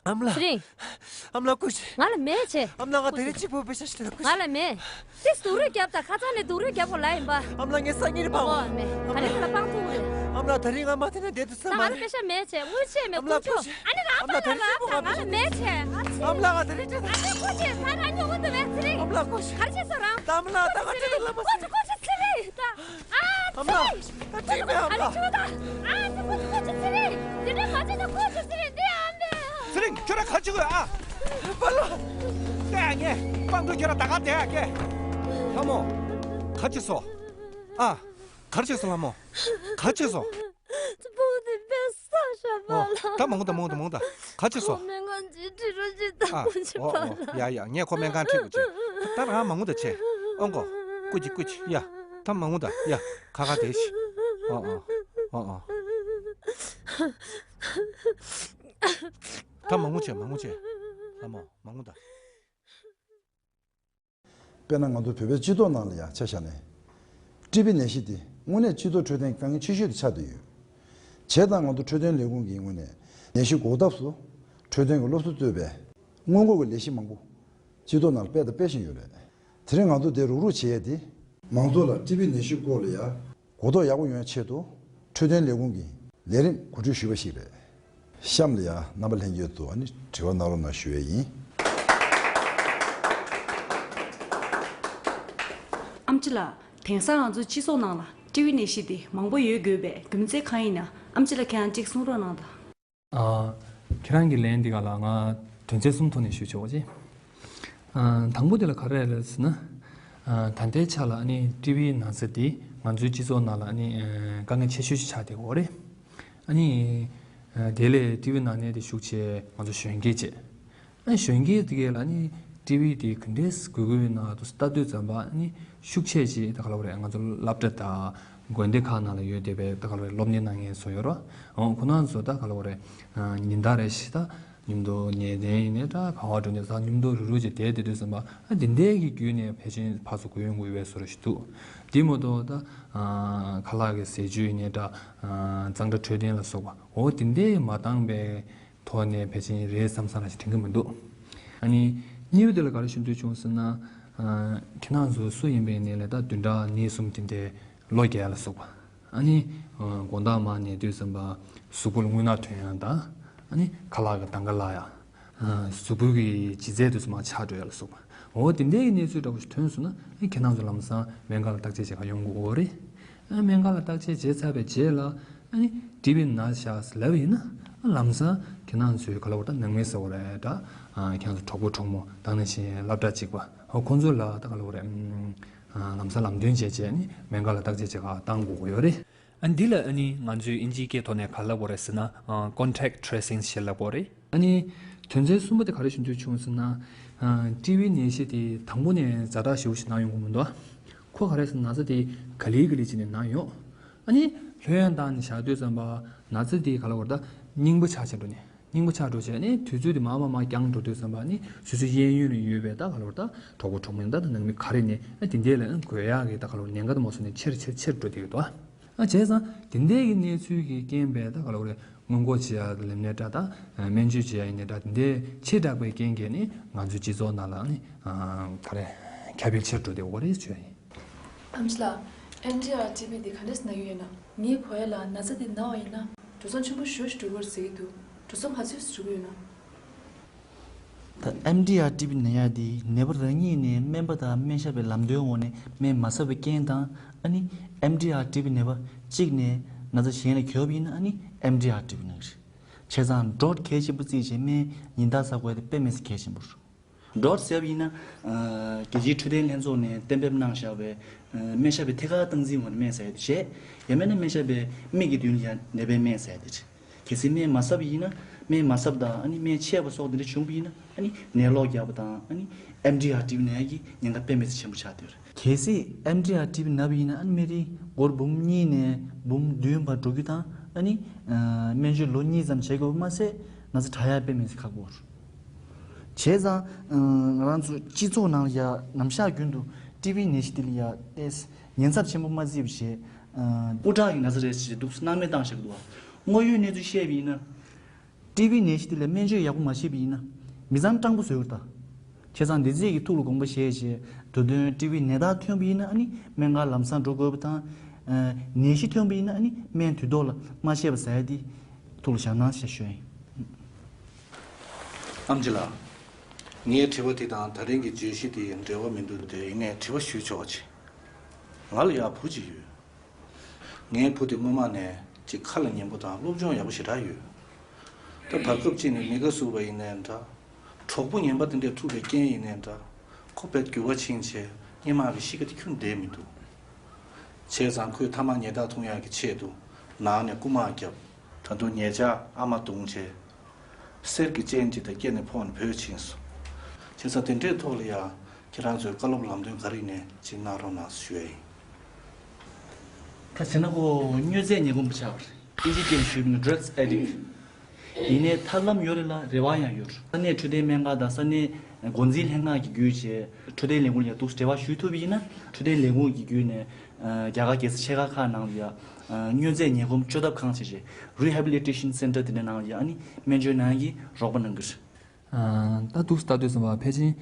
ཨ་མ་ལགས། ཚེ་རིང་། ཨ་མ་ལགས་སྐུ་མཁྱེན། ང་ལ་མེད་བྱས། ཨ་མ་ལགས། ང་དེ་རིང་གཅིག་པུ་དཔེ་ཆ་ཞིག་ལ་སྐུ་མཁྱེན། ང་ལ་མེད། ཏིས་སྡུག་རུས་རྒྱབ་དང་། ཁ་སང་ནས་སྡུག་རུས་རྒྱབ་དགོས་ལ་ཡིན་པ། ཨ་མ་ལགས། ངས་སང་ཉིན་རེ་ཕར་འོ་མེད། ག་ལེ་ག་ལ་སྤང་ཐུབ་རེད། ཨ་མ་ལགས། དེ་རིང་ང་མ་བསྡད་ན་བསྡད་ཐུབ་ས་མ་རེད། ང་ལ་དཔེ་ཆ་མེད་བྱས། དངུལ་ཆད་མེད། ཨ་མ་ལགས་ཀུ་ཅོ། ཨ་ནི་རང་ཨ་མ་ལགས། དེ་རིང་གཅིག་པུ་ང་ང་ལ་མེད་བྱས། ཨ་མ་ལགས། ང་དེ་རིང་བསྡད་ཐུབ། ཨ་ནི་ཀུ་ཅོ། ད་རང་ཉོ་གི་འདུག་བས། ཚེ་རིང་། ཨ་མ་ལགས་ཀུ་ཅོ། ག་རེ་བྱས་སོང་རང་། ད་ཨ་མ་ལགས། ད་ང་ཁྲིད་ལ་མ་ཀུ་ཅོ། ཀུ་ཅོ། ཚེ་རིང་། ད་ཨ། ཨ་མ་ལགས། ད་ཁྲིད་མེད་ཨ་མ་ལགས། ཨ་ནི་ཆུ་ད། ཨ་ནི་ཀུ་ཅོ། ཀུ་ཅོ། ཚེ་རིང་། འདི་འདྲ་མ་བྱེད་ད། ཀུ་ཅོ། ཚེ་རིང་། འདི་ཨ་མ་ལགས། ཚེ་རིང་། ཁྱོད་རང་ག་རེ་བྱེད་ཀྱི་ཡོད་ཨ། པཱ་ལགས། ལྟོས་ཨ། ངས་སྤང་ཐུབ། ཁྱོད་རང་ད་ག་བསྡད་ཨ། ཀྱེ། ལྷ་མོ། ག་རེ་བྱས་སོང་ཨ། ག་རེ་བྱས་སོང་ལྷ་མོ། ག་རེ་བྱས་སོང་། སྤུ་གུ་དེ་དཔེ་བསགས་ཤག་པཱ་ལགས། ཨོ། ད་མ་ངུ་ད། མ་ངུ་ད། མ་ངུ་ད། ག་རེ་བྱས་སོང་། ཁོ་སྨན་ཁང་ཅིག་ཁྲིད་རོགས་བྱེད་ད། ཨ། ཁོ་ཅིག་ཨོ་པཱ་ཨོ། ལགས། ཡ་ཡ། ངས་ཁོ་སྨན་ཁང་ཁྲིད་དགོས་བྱས། ད་རང་མ་ངུ་ད་བྱས། ཨོ་མགོ། ཀུ་ཅི་ཀུ་ཅི། ཡ། ད་མ་ངུ་ད། ཡ། ཁ་ཁ་བསྡད་ཤིག་ཨོ་ཨོ། ཨོ་ཨོ། ད་མ་ངུ་བྱས། མ་ངུ་བྱས། ལྷ་མོ། མ་ངུ་ད། དཔེར་ན་ང་ཚོ་བོད་པའི་སྤྱི་ཚོགས་ནང་ལ་ཡང་ཆ་བཞག་ནས། ཀྲི་བི་ནད་གཞི་དེ་དངོས་གནས་སྤྱི་ཚོགས་འཕྲོད་བསྟེན་དཀའ་ངལ་ཆེ་ཤོས་དེ་ཆགས་བསྡད་ཡོད། བྱས་ཙང་ང་ཚོ་འཕྲོད་བསྟེན་ལས་ཁུངས་ཀྱི་ངོས་ནས་ནད་གཞི་འགོག་ཐབས་སུ་འཕྲོད་བསྟེན་གྱི་སློབ་གསོ་གཙོས་པའི་སྔོན་འགོག་གི་ལས་གཞི་མང་པོ་སྤྱི་ཚོགས་ནང་ལ་སྤེལ་དང་སྤེལ་བཞིན་ཡོད་རེད། དེ་རིང་ང་ཚོ་འདིར་རུག་རུག་བྱེད་ཡས་དེ། མང་ཚོགས་ལ་ཀྲི་བི་ནད་གཞི་སྐོར་ལ་ཡ། གོ་རྟོགས་ཡག་པོ་ཡོང་ཆེད་དུ་འཕྲོད་བསྟེན་ལས་ཁུངས་ཀྱིས་ལས་རིམ་གོ་སྒྲིག་ཞུས་པ་ཞིག་རེད། གཤམ་ལ་ཡ་རྣམ་པ་ལྷན་རྒྱས་ཚོ་ཨ་ནི་དྲི་བ་གནང་རོགས་གནང་ཞུ་ཡས་ཡིན། ཨེམ་ཆི་ལགས། དེང་སང་ང་ཚོའི་སྤྱི་ཚོགས་ནང་ལ་ཀྲི་བི་ནད་གཞི་དེ་མང་པོ་ཡོད་དགོས་པའི་རྒྱུ་མཚན་གང་ཡིན་ན། ཨེམ་ཆི་ལགས་ཁྱེད་རང་གཅིག་གསུང་རོགས་གནང་དང་། ཨ། ཁྱེད་རང་གི་ལན་འདི་ག་ལ་ང་དོན་ཚན་གསུམ་ཐོག་ནས་ཞུ་ཆོག་ཅེ། ཨ། དང་པོ་དེ་ལ་ག་རེ་རེད་ཟེར་ན། ཨ། ད་ལྟའི་ཆ་ལ་ཨ་ནི་ཀྲི་བི་ན་ཚ་འདི་ང་ཚོའི་སྤྱི་ཚོགས་ནང་ལ་ཨ་ནི་ཨ། དཀའ་ངལ་ཆེ་ཤོས་ཤིག་ཆགས་བསྡད་ཡོད་རེད། ཨ་ནི་ཨ། དེ་ལས་ཀྲི་བི་ན་མཁན་དེ་ཤུགས་ཆེ་ང་ཚོ་གཞོན་སྐྱེས་བྱས། ཨ། གཞོན་སྐྱེས་དེ་གས་ལ་ནི་ཀྲི་བི་དེ་ག་འདྲས་འགོས་ཀྱི་ཡོད་ན་དུ་ལྟ་དུས་ཙམ་པ་ནི་ཤུགས་ཆེ་ཆེ་ད་ག་ལབ་དགོས་རེད། ང་ཚོ་སློབ་གྲྭ་དང་དགོན་སྡེ་ཁག་ནང་ལ་ཡོད་བསྡད་པའི་ད་ག་ལབ་དགོས་རེད། སློབ་གཉེར་གནང་མཁན་ཚོ་ཡོད་རེད། འོ་ཁོ་རང་ཚོ་ད་ག་ལབ་དགོས་རེད། ཨ། ཉིན་ལྟར་རེ་བཞིན་ད་མཉམ་དུ་ཉལ་གདན་ཡིན་ནའི་འདྲ། ག་པར་འགྲོ་ནའི་ད་མཉམ་དུ་རུག་རུག་བྱས་བསྡད་བསྡད་དུས་ཙམ་པ། ཨ། དེ་འདྲས་ཀྱི་བརྒྱུད་ནས་ཕལ་ཆེར་ཕར་ཚུར་འགོས་ཡོང་གི་ཡོད་པའི་བཟོ་འདྲ་ཞིག་འདུག་དེ་མ་གཏོགས་ད། ཨ། ཁ་ལག་གི་ཟས་བཅུད་ཡིན་ནའི་འདྲ། ཨ། གཙང་སྦྲ་འཕྲོད་བསྟེན་ལ་སོགས་པ་འོ་དེ་འདྲས་མ་བཏང་པའི་ཐོག་ནས་ཕལ་ཆེར་རེད་བསམ་བསམ་ལ་ཞིག་དྲན་གྱི་མི་འདུག་ཨ་ནི་གཉིས་པ་དེ་ལ་ག་རེ་ཞུ་འདོད་བྱུང་ཟེར་ན། ཨ། ཁྱེད་རང་ཚོ་སུ་ཡིན་པའི་ནས་ལས་ད་བདུན་ཕྲག་གཉིས་གསུམ་དེ་འདྲའི་ལོ་བརྒྱད་ལ་སོགས་པ། ཨ་ནི་ཨ། དགོང་དག་མར་ཉལ་དུས་ཙམ་པ་གཟུགས་པོ་ལ་རྔུལ་ནག་ཐོན་ཡ་དང་། ཨ་ནི་ཁ་ལག་གི་དང་ག་ལ་ཡ། ཨ། གཟུགས་པོ་གི་ལྗིད་ཚད་དུས་ཙམ་པ་ཆག་འགྲོ་ཡ་ལ་སོགས་པ། འོ་དེ་འདྲའི་གནས་ཚུལ་འདྲ་པོ་ཞིག་ཐོན་སོང་ན། ཨ། ཁྱེད་རང་ཚོ་ལམ་སང་སྨན་ཁང་ལ་བརྟག་དཔྱད་བྱེད་ག་ཡོང་དགོས་ཀྱི་ཡོད་རེད། ཨ། སྨན་ཁང་ལ་བརྟག་དཔྱད་བྱས་ཚར་བའི་རྗེས་ལ་ཨ་ནི་ཀྲི་བི་ན་ཤག་ཟེར་ལབ་ཡིན་ན། ཨ། ལམ་སང་ཁྱེད་རང་ཚོའི་ག་ལབ་དགོས་རེད། ད་ནང་མི་ཟེར་དགོས་རེད་ད། ཨ། ཁྱེད་རང་ཚོ་གྲོགས་པོ་གྲོགས་མོ་དང་ནང་བཞིན་སློབ་གྲྭ་གཅིག་པ། ཨ། ཁོང་ཚོ་ལ་ད་ག་ལབ་དགོས་རེད། ཨ། ལམ་སང་ལམ་སྟོན་བྱས་བྱས་ནི་སྨན་ཁང་ལ་བརྟག་དཔྱད་བྱེད་ག་བཏང་དགོས་ཀྱི་ཡོད་རེད། ཨ། འདི་ལ་ཨ་ནི་ང་ཚོས་དབྱིན་ཇིའི་སྐད་ཐོག་ནས་ག་ལབ་དགོས་རེད་ཟེར་ན། ཨ། contact tracing ཞེས་ལབ་དགོས་རེད། ཨ་ནི་དོན་ཚན་གསུམ་པ་དེ་ག་རེ་ཞུ་འདོད་བྱུང་ཟེར་ན། ཨ། ཀྲི་བི་ནད་གཞི་དེ་དང་པོ་ནས་ཛ་དྲག་ཞེ་པོ་ཞིག་ན་ཡོང་གི་མི་འདུག་ཁོ་ག་རེ་ཟེར་ན་ན་ཚ་དེ་ག་ལེ་ག་ལེ་བྱས་ནས་ན་ཡོང་། ཨ་ནི་ལྷོད་ཡངས་བཏང་ནས་བཞག་དུས་ཙམ་པ་ན་ཚ་དེ་ག་ལབ་དགོས་རེད། ད་རྙིང་པ་ཆགས་ཆགས་འགྲོ་ནས། རྙིང་པ་ཆགས་འགྲོ་བྱས་ནས་དུས་ཚོད་དེ་མར་མར་མར་འགྱངས་འགྲོ་དུས་ཙམ་པ་ནི་སོ་སོའི་གཡས་གཡོན་ལ་ཡོད་པའི་ད་ག་ལབ་དགོས་རེད། ད་གྲོགས་པོ་གྲོགས་མོ་ཡིན་ད་ད་ནང་མི་ག་རེ་ནས། ཨ། དེ་འདྲས་ལ་འགོས་ཡག་གི་ད་ག་ལབ་དགོས་རེད། ཉེན་ཁ་དེ་མང་སོང་ནས་ཆེར་ཆེར་ཆེར་འགྲོ་བསྡད་ཡོད་དོ། ཨ། བྱས་ཙང་དེ་འདྲས་ཀྱི་གནས་ཚུལ་གྱི་རྐྱེན་པས་ད་ག་ལབ་དགོས་རེད། སྔོན་འགོག་བྱེད་ཡག་ལབ་ནའི་འདྲ། ད་སྨན་བཅོས་བྱེད་ཡག་ཡིན་ནའི་འདྲ། དེ་འདྲས་ཆེ་དྲགས་པའི་རྐྱེན་གྱིས་ནི་ང་ཚོའི་སྤྱི་ཚོགས་ནང་ལ་ནི། ཨ། ག་རེ། ཁྱབ་སྤེལ་ཆེར་འགྲོ་བསྡད་ཡོད་རེད་ཞུ་ཡ་ཡིན། ཨེམ་ཆི་ལགས། ཨེམ་ཌི་ཨར་ཊི་བི་འདི་ག་འདྲས་ན་གི་ཡོད་ན། ངའི་གོ་ཡ་ལ་ན་ཚ་འདི་ན་བ་ཡིན་ན་འགྲོ་སོང་ཆེན་པོ་ཞེ་པོ་ཞིག་འགྲོ་གི་རེད་ཟེར་གྱི་འདུག་འགྲོ་སོང་ག་ཚོད་ཞིག་འགྲོ་གི་ཡོད་ན། ད་ཨེམ་ཌི་ཨར་ཊི་བི་ན་ཡ་འདི་ནད་པ་རང་ཉིད་ནས་སྨན་པ་དང་སྨན་ཞབས་པའི་ལམ་སྟོན་འོག་ནས་སྨན་མ་ཟ་བའི་རྐྱེན་དང་། ཨ་ནི་ཨེམ་ཌི་ཨར་ཊི་བི་ནད་པ་གཅིག་ནས་ན་ཚ་གཞན་ལ་འགོས་པ་ཡིན་ན། ཨ་ནི་ཨེམ་ཌི་ཨར་ཊི་བི་ན་གི་རེད། བྱས་ཙང་ཌོག་གལ་ཆེན་པོ་བརྩིས་བྱས་སྨན་ཉིན་ལྟར་ཟ་དགོས་དེ་དཔེ་མི་སྲིད་གལ་ཆེན་པོ་རེད། ཌོག་ཟེར་བ་ཡིན་ན། ཨ། རྒྱལ་སྤྱིའི་འཕྲོད་བསྟེན་ལྷན་ཚོགས་ནས་གཏན་འབེབས་གནང་བཞག་པའི། ཨ། སྨན་ཞབས་པའི་ཐད་ཀར་སྟངས་འཛིན་འོག་ནས་སྨན་ཟ་ཡ་དེ་བྱས། ཡང་མིན་ན་སྨན་ཞབས་པའི་མིག་གི་མདུན་ལ་ཡ་ནད་པའི་སྨན་ཟ་ཡ་དེ་བྱས། གལ་སྲིད་སྨན་མ་ཟ་བ་ཡིན་ན། སྨན་མ་ཟ་བ་དང་ཨ་ནི་སྨན་ཆད་པ་སོགས་དེ་འདྲ་བྱུང་བ་ཡིན་ན། ཨ་ནི་ནད་ལོག་རྒྱག་པ་དང་། ཨ་ནི་ཨེམ་ཌི་ཨར་ཊི་བི་ན་ཡ་གི་ཉེན་ཁ་དཔེ་མི་སྲིད་ཆེན་པོ་ཆགས་བསྡད་ཡོད་རེད། གལ་སྲིད་ཨེམ་ཌི་ཨར་ཊི་བི་ན་བ་ཡིན་ན། ཨ་ནི་མི་རེ་སྒོར་འབུམ་གཉིས་ནས་འབུམ་བདུན་བར་འགྲོ་རྒྱུ་དང་། ཨ་ནི། ཨ། སྨན་བཅོས་ལོ་གཉིས་ཙམ་བྱེད་དགོས་པ་མ་ཟད་ན་ཚ་དྲག་ཡ་དཔེ་མི་སྲིད་ཁག་པོ་རེད། བྱས་ཙང་། ཨ། ང་རང་ཚོ་སྤྱི་ཚོགས་ནང་ལ་ཡ་ནམ་ཞག་རྒྱུན་དུ་ཊི་བི་ནད་གཞི་དེ་ལ་ཡ་ཏོག་ཙམ་ཉེན་ཚབས་ཆེན་པོ་མ་བརྩིས་པ་བྱས། ཨ། སྤུ་ཊག་གི་ན་ཚ་རེད་ཅེས་སྡུག་སྣང་མེད་བཏང་བཞག་གི་འདུག་དངོས་ཡོད་གནས་ཚུལ་བཤད་པ་ཡིན་ན། ཊི་བི་ནད་གཞི་དེ་ལ་སྨན་བཅོས་ཡག་པོ་མ་བྱས་པ་ཡིན་ན། མི་ཚང་སྤྲང་པོ་བཟོས་ཡོད་ད། བྱས་ཙང་འདི་ཚིག་གི་ཐུགས་ལ་དགོངས་པ་བཞེས་བྱས། དུས་སྟོན་ཊི་བི་ནད་རྟགས་ཐོན་པ་ཡིན་ན་ཨ་ནི་སྨན་ཁང་ལམ་སང་འགྲོ་དགོས་པ་དང་། ནད་གཞི་ཐོན་པ་ཡིན་ན་ཨ་ནི་སྨན་དུས་ཐོག་ལ་མ་བྱས་པ་ཟ་ཡ་དེ་ཐུགས་ལ་བཞག་གནང་ཞེས་ཞུ་ཡ་ཡིན། ཨམ་ཆི་ལགས། ངའི་དྲི་བ་དེ་དང་ད་རིང་གི་བརྗོད་གཞི་དེ་འབྲེལ་བ་མི་འདུག་དེ་ཡིན་ནའི་དྲི་བ་ཞུས་ཆོག་ཅིག་ང་ལ་ཡང་བུ་གཅིག་ཡོད། ངའི་བུ་དེ་སྔོན་མ་ནས་ཅིག་ཁ་ལ་ཉན་པོ་དང་སློབ་སྦྱོང་ཡག་པོ་ཞེ་དྲག་ཡོད། ད་བར་སྐབས་གཅིག་ནས་མི་དགའ་ཟུག་པ་ཡིན་ནའི་འདྲ། གྲོགས་པོ་ངན་པ་དེ་འདྲས་ཐུག་པའི་རྐྱེན་ཡིན་ནའི་འདྲ། ཁོ་དཔེ་འགྱུར་བ་ཕྱིན་བྱས་སྔོན་མ་གི་གཤིས་ཀ་དེ་ཁྱོན་བསྡད་མི་འདུག་བྱས་ཙང་ཁོས་ཐ་མག་ཉལ་ཐག་འཐུང་ཡག་གི་ཆེད་དུ་ནང་ནས་རྐུ་མ་བརྒྱབ། ད་དུང་ཉེ་ཆར་ཨ་མ་བརྡུངས་བྱས། གསེར་གྱི་ཅན་གཅིག་དང་སྐྱེལ་ནས་ཕོག་ནས་བུད་ཕྱིན་སོང་། བྱས་ཙང་དེ་འདྲའི་ཐོག་ལ་ཡང་ཁྱེད་རང་ཚོས་བཀའ་སློབ་ལམ་སྟོན་ག་རེ་ཡིན་ནའི་ཅིག་གནང་རོགས་གནང་ཞུ་ཡ་ཡིན། ད་བྱས་ན་ཁོ་དངོས་རྫས་ངན་གོམས་པ་ཆགས་པ་རེད། ཨིན་ཇིའི་སྐད་ནས་ཞུས་པ་ཡིན་ན་ཌག་སི་ཨེ་ཌིག་ཡིན་ནའི་ཐབས་ལམ་ཡོད་རེད་ལ་རེ་བ་ཡང་ཡོད་རེད། ས་གནས་འཕྲོད་བསྟེན་སྨན་ཁང་དང་ས་གནས་འགོ་འཛིན་ལྷན་ཁང་གི་བརྒྱུད་བྱས་འཕྲོད་བསྟེན་ལས་ཁུངས་ལ་ཡང་འདུག་འབྲེལ་བ་ཞུ་ཐུབ་པ་ཡིན་ན་འཕྲོད་བསྟེན་ལས་ཁུངས་ཀྱི་བརྒྱུད་ནས་རྒྱ་གར་རྒྱལ་ས་ཆེ་ཁག་ཁག་ནང་ལ་ཡང་དངོས་རྫས་ངན་གོམས་བཅོས་ཐབས་ཁང་བྱས་རྗེས་Rehabilitation Center དེ་འདྲ་ནང་ལ་ཡང་ཨ་ནི་སྨན་བཅོས་གནང་ཡག་གི་རོགས་པ་གནང་གི་རེད། ད་འདུག་ལྟ་དུས་ཙམ་པ་ཕལ་ཆེར་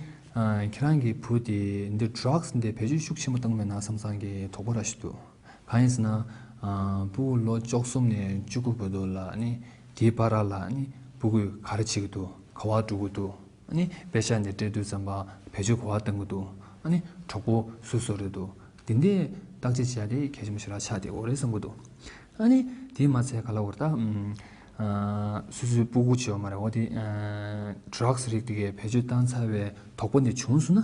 ཁྱེད་རང་གི་བུ་དེ་འདི་ཌག་སི་འདི་བེད་སྤྱོད་ཤུགས་ཆེན་པོ་བཏང་མེད་ན་བསམ་བསམ་གྱི་དོགས་པ་ར་ཞིག་འདུག་གང་ཡིན་ཟེར་ན། ཕྲུ་གུ་ལོ་བཅུ་གསུམ་ནས་བཅུ་དགུ་བར་དུ་ལ་ནི་དེའི་བར་ལ་ཨ་ནི་ཕྲུ་གུས་ག་རེ་བྱེད་ཀྱི་འདུག་ག་པར་འགྲོ་གི་འདུག་ཨ་ནི་དཔེ་ཆ་འདི་སྤྲད་དུས་ཙམ་པ་བེད་སྤྱོད་ག་པར་གཏོང་གི་འདུག་ཨ་ནི་གྲོགས་པོ་སུ་སུ་རེད་འདུག་འདི་འདྲའི་བརྟག་དཔྱད་བྱས་ཏེ་གལ་ཆེན་པོ་ཞེ་དྲག་ཆགས་བསྡད་ཡོད་རེད་བསམ་གྱི་འདུག་ཨ་ནི་དེས་མ་ཚད་ག་ལབ་དགོས་རེད་ད། སུ་སུའི་ཕྲུ་གུ་བྱེད་པ་མ་རེད་འོ་དེ། ཌག་སི་རིགས་དེ་གའི་བེད་སྤྱོད་བཏང་ཚར་བའི་དོགས་པ་འདི་བྱུང་སོང་ན་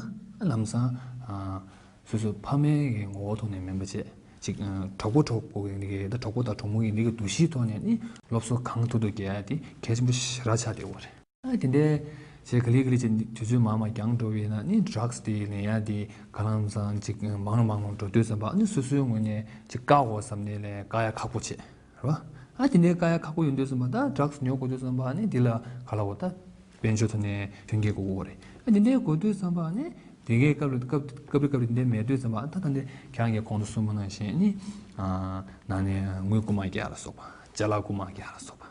ལམ་སང་། སོ་སོའི་ཕ་མའི་གི་ངོ་བོ་ཐོག་ནས་མིན་པ་བྱས། ཅིག་གྲོགས་པོ་གྲོགས་པོ་གི་འདི་གའི་ད་གྲོགས་པོ་དང་གྲོགས་མོ་གི་འདི་གའི་འདུ་ཤེས་ཐོག་ནས་ནི་སློབ་གསོ་གང་ཐུབ་ཐུབ་རྒྱག་ཡ་དེ་གལ་ཆེན་པོ་ཞེ་དྲག་ཆགས་བསྡད་ཡོད་རེད། ཨ་དེ་འདྲའི་བྱས་ག་ལེ་ག་ལེ་བྱས་དུས་ཚོད་མང་མང་འགྱངས་འགྲོ་བས་ན་ནི་ཌག་སི་དེ་ལེན་ཡ་དེ་ག་ལམ་སང་ཅིག་མང་རུ་མང་རུ་འགྲོ་དུས་ཙམ་པ་ནི་སོ་སོའི་ངོས་ནས་ཅིག་བཀག་དགོས་བསམ་ནས་ལས་བཀག་ཡ་ཁག་པོ་བྱས། རེད་བ། ཨ་དེ་འདྲའི་བཀག་ཡ་ཁག་པོ་ཡོང་དུས་ཙམ་པ་ད་ཌག་སི་ཉོ་དགོས་དུས་ཙམ་པ་ནི་འདི་ལ་ག་ལབ་དགོས་ད། དཔལ་འབྱོར་ཐོག་ནས་མཐུན་རྐྱེན་དགོས་ཀྱི་རེད། ཨ་དེ་འདྲའི་དགོས་དུས་ཙམ་པ་ནི་དེ་གའི་སྐབས་ལ་སྐབས་སྐབས་རེ་སྐབས་རེ་དེ་འདྲའི་མེད་དུས་ཙམ་པ་ཨ་ད་ད་འདི་ཁྱེད་རང་གིས་གོང་དུ་གསུངས་པ་ནང་བཞིན་ནི། ནང་ནས་དངུལ་རྐུ་མ་རྒྱག་ལ་སོགས་པ། ཅ་ལག་རྐུ་མ་རྒྱག་ལ་སོགས་པ།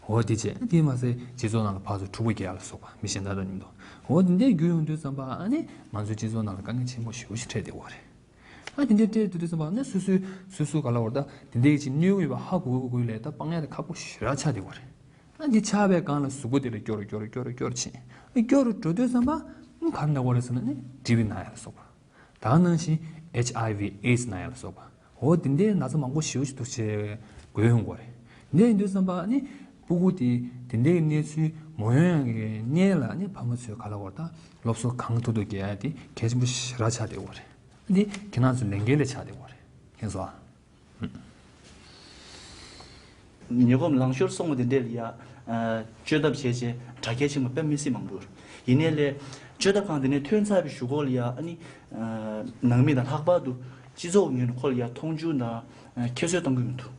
འོ་དེ་བྱས་དེ་མ་ཟད་སྤྱི་ཚོགས་ནང་ལ་ཕར་ཚུར་འཁྲུག་པ་རྒྱག་ལ་སོགས་པ་མི་གཞན་དག་དང་མཉམ་དུ། འོ་དེ་འདྲའི་རྒྱུ་ཡོང་དུས་ཙམ་པ་ཨ་ནི་ང་ཚོའི་སྤྱི་ཚོགས་ནང་ལ་དཀའ་ངལ་ཆེན་པོ་ཞེ་པོ་ཞིག་འཕྲད་བསྡད་ཡོད་རེད། ཨ་དེ་འདྲའི་སྤྲད་དུས་དུས་ཙམ་པ་ནི་སོ་སོའི་སོ་སོའི་ག་ལ་བར་ད་དེ་འདྲའི་ཅིག་གནོད་ཀྱི་ཡོད་པ་ཧ་གོ་གོ་གོ་ལས་ད་སྤང་ཡ་དེ་ཁག་པོ་ཞེ་དྲག་ཆགས་བསྡད་ཡོད་རེད། ཨ་འདི་ཆགས་པའི་སྒང་ལ་གཟུགས་པོ་དེ་ལ་སྐྱོ་རུ་སྐྱོ་རུ་སྐྱོ་རུ་སྐྱོ་རུ་ཕྱིན། ཨ་སྐྱོ་རུ་འགྲོ་དུས་ཙམ་པ་ཨ་ག་རེ་ན་བ་རེད་ཟེར་ན་ནི་ཊི་བི་ན་ཡ་ལ་སོགས་པ། ད་ནང་བཞིན་ཨེཆ་ཨའི་ཝི་ཨེ་ཌི་སི་ན་ཡ་ལ་སོགས་པ། འོ་དེ་འདྲའི་ན་ཚ་མང་པོ་ཞེ་པོ་ཞིག་འདུག་བྱས་འགོས་ཡོང་གི་རེད། འདི་ཡིན་དུས་ཙམ་པ་ནི་སྤུ་གུ་དེ་དེ་འདྲའི་གནས་ཚུལ་མ་ཡོང་ཡག་གི་སྔོན་ལ་ནི་ཕ་མ་ཚོས་ག་ལ་བར་ད་སློབ་གསོ་གང་ཐུབ་ཐུབ་རྒྱག་ཡ་དེ་གལ་ཆེན་པོ་ཞེ་དྲག་ཆགས་བསྡད་ཡོད་རེད། འདི་ཁྱེད་རང་ཚོའི་ལས་འགན་ལས་ཆགས་བསྡད་ཡོད་རེད། མཁྱེན་སོང་ཨ། ཉེ་གོམ་ལང་ཤོར་སོང་བ་དེ་འདྲས་ལ་ཡ། བཅོས་ཐབས་བྱས་བྱས་དྲག་སྐྱེད་ཆེན་པོ་དཔེ་མི་སྲིད་མང་པོ་ཡོད། ཡིན་ནའི་ལས། བཅོས་ཐབས་ཁང་དེ་ནས་ཐོན་ཚར་བའི་གཞུག་གུ་ལ་ཡ་ཨ་ནི། ནང་མི་དང་ལྷག་པར་དུ་སྤྱི་ཚོགས་ངོས་ནས་ཁོ་ལ་ཡ་མཐོང་ཆུང་དང་ཁྱད་གསོད་གཏོང་གི་མི་འདུག་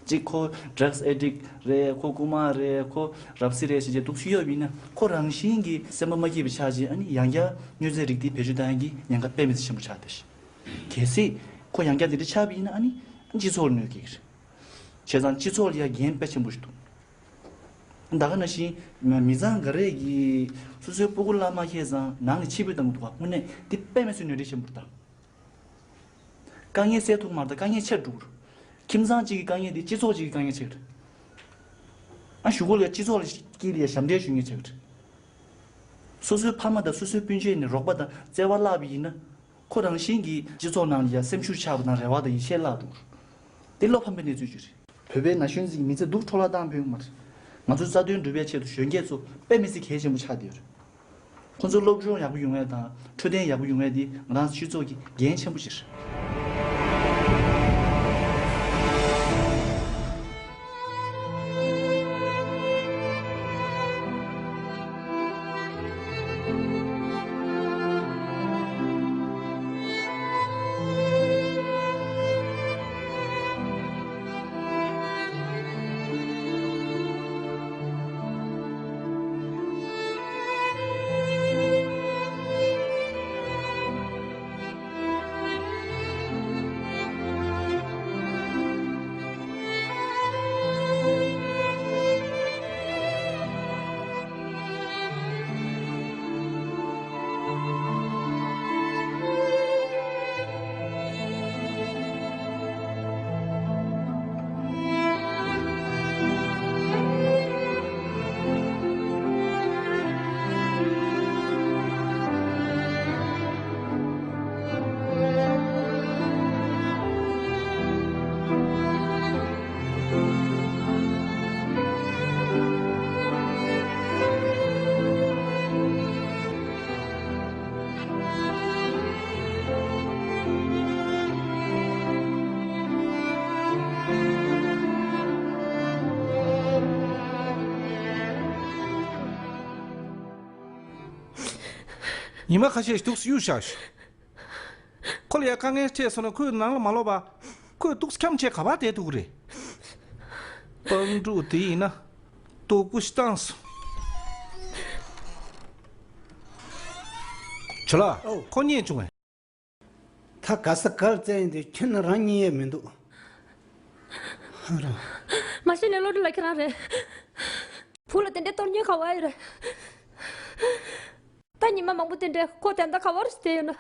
གཅིག་ཁོ་ཌག་སི་ཨེ་ཌིག་རེད། ཁོ་རྐུ་མ་རེད། ཁོ་རབ་གསལ་རེད་ཟེར་བྱས་འདུག་སེ་ཡོད་པ་ཡིན་ན་ཁོ་རང་བཞིན་གྱིས་སེམས་པ་མ་སྐྱིད་པ་ཆགས་བྱས་ཨ་ནི་ཡང་བསྐྱར་དངོས་རྫས་རིགས་དེ་བེད་སྤྱོད་བཏང་ཡག་གི་ཉེན་ཁ་དཔེ་མི་སྲིད་ཆེན་པོ་ཆགས་བསྡད་ཤག་གལ་སྲིད་ཁོ་ཡང་བསྐྱར་དེ་འདྲ་ཆགས་པ་ཡིན་ན་ཨ་ནི་སྤྱི་ཚོགས་ལ་གནོད་སྐྱེལ་གྱི་རེད། བྱས་ཙང་སྤྱི་ཚོགས་ལ་ཡང་འགན་དཔེ་ཆེན་པོ་ཞིག་འདུག་ད་ག་ནང་བཞིན་མི་ཚང་ག་རེ་གིས་སོ་སོའི་སྤུ་གུ་བླ་མ་ཁེ་བཟང་ནང་ནས་ཕྱིར་འབུད་བཏང་གི་འདུག་ག་དངོས་གནས་འདི་དཔེ་མི་སྲིད་གནོད་འཚེ་ཆེན་པོ་རེད་ད། དཀའ་ངལ་སེལ་ཐུབ་མ་རེད་ད་དཀའ་ངལ་ཆེར་འགྲོ་གི་རེད། ཁྱིམ་ཚང་གཅིག་གི་དཀའ་ངལ་དེ་སྤྱི་ཚོགས་གཅིག་གི་དཀའ་ངལ་ཆགས་ཀྱི་རེད། ཨ་གཞུག་གུ་ལ་སྤྱི་ཚོགས་ལ་དཀྱིལ་ལ་ཞབས་འདྲེན་ཞུ་མཁན་ཆགས་ཀྱི་རེད། སོ་སོའི་ཕ་མ་དང་སོ་སོའི་སྤུན་མཆེད་ནས་རོགས་པ་དང་བརྩེ་བ་བརླག་པ་ཡིན་ན། ཁོ་རང་བཞིན་གྱིས་སྤྱི་ཚོགས་ནང་ལ་ཡ་སེམས་ཤུགས་ཆག་པ་དང་རེ་བ་དང་ཡིད་ཆེས་བརླག་འགྲོ་གི་རེད། དེ་བློ་ཕམ་པའི་གནས་ཚུལ་ཅིག་རེད། བོད་པའི་ན་གཞོན་ཚོ་གི་མི་ཚེ་སྡུག་འཕྲོ་བརླག་བཏང་ཕོད་ཀྱི་མ་རེད། ང་ཚོའི་རྩ་དོན་སྒྲུབ་པའི་ཆེད་དུ་གཞོན་སྐྱེས་ཚོ་དཔེ་མི་སྲིད་གལ་ཆེན་པོ་ཆགས་བསྡད་ཡོད་རེད། ཁོང་ཚོའི་སློབ་སྦྱོང་ཡག་པོ་ཡོང་ཡ་དང་འཕྲོད་བསྟེན་ཡག་པོ་ཡོང་ཡ་དེ་ང་རང་ཚོ་སྤྱི་ཚོགས་ཀྱི་འགན་ཆེན་པོ་ཞིག་རེད། ཉི་མ་ཁ་ཤས་ཤིག་འདུག་སེ་གཡུག་བཞག་ཤག་ཁོ་ལ་ཡ་དཀའ་ངལ་འཕྲད་སོང་ན་ཁོས་ནང་ལ་མ་ལོག་པ། ཁོས་འདུག་སེ་འཁྱམ་བྱས་ག་པར་བསྡད་ཐུབ་ཀྱི་རེད། སྤང་ཕྲུག་དེ་ཡིན་ན་སྡུག་པོ་ཞིག་བཏང་སོང་། ཇོ་ལགས། ཨོ། ཁོ་རྙེད་བྱུང་ངས། ད་ག་ས་གར་བཙལ་ཡིན་དུས་ཁྱོད་རང་རྙེད་ཡས་མི་འདུག་ཨ་ར། མ་གཞི་ནས་བློ་གྲོས་ལགས་ཁྱེད་རང་རེད། བུ་ལ་དེ་འདྲའི་གཏོར་སྙིང་ག་པར་ཡོད་རེད། ད་ཉི་མ་མང་པོ་དེ་འདྲའི་ཁོ་དེ་འདྲ་ག་པར་བསྡད་ཡོད་ན།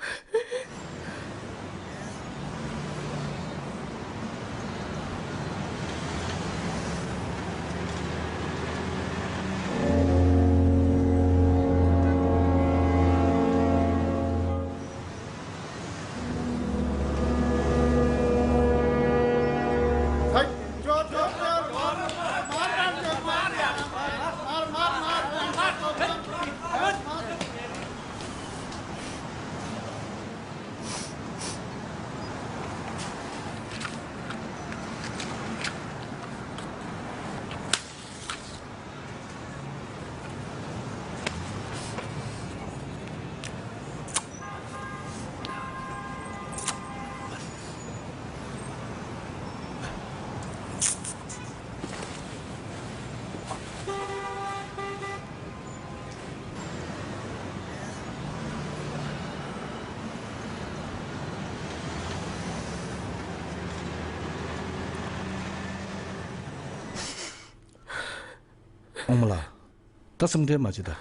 ཨོ་མ་ལགས། ད་སེམས་ཁྲལ་མ་བྱེད་ད།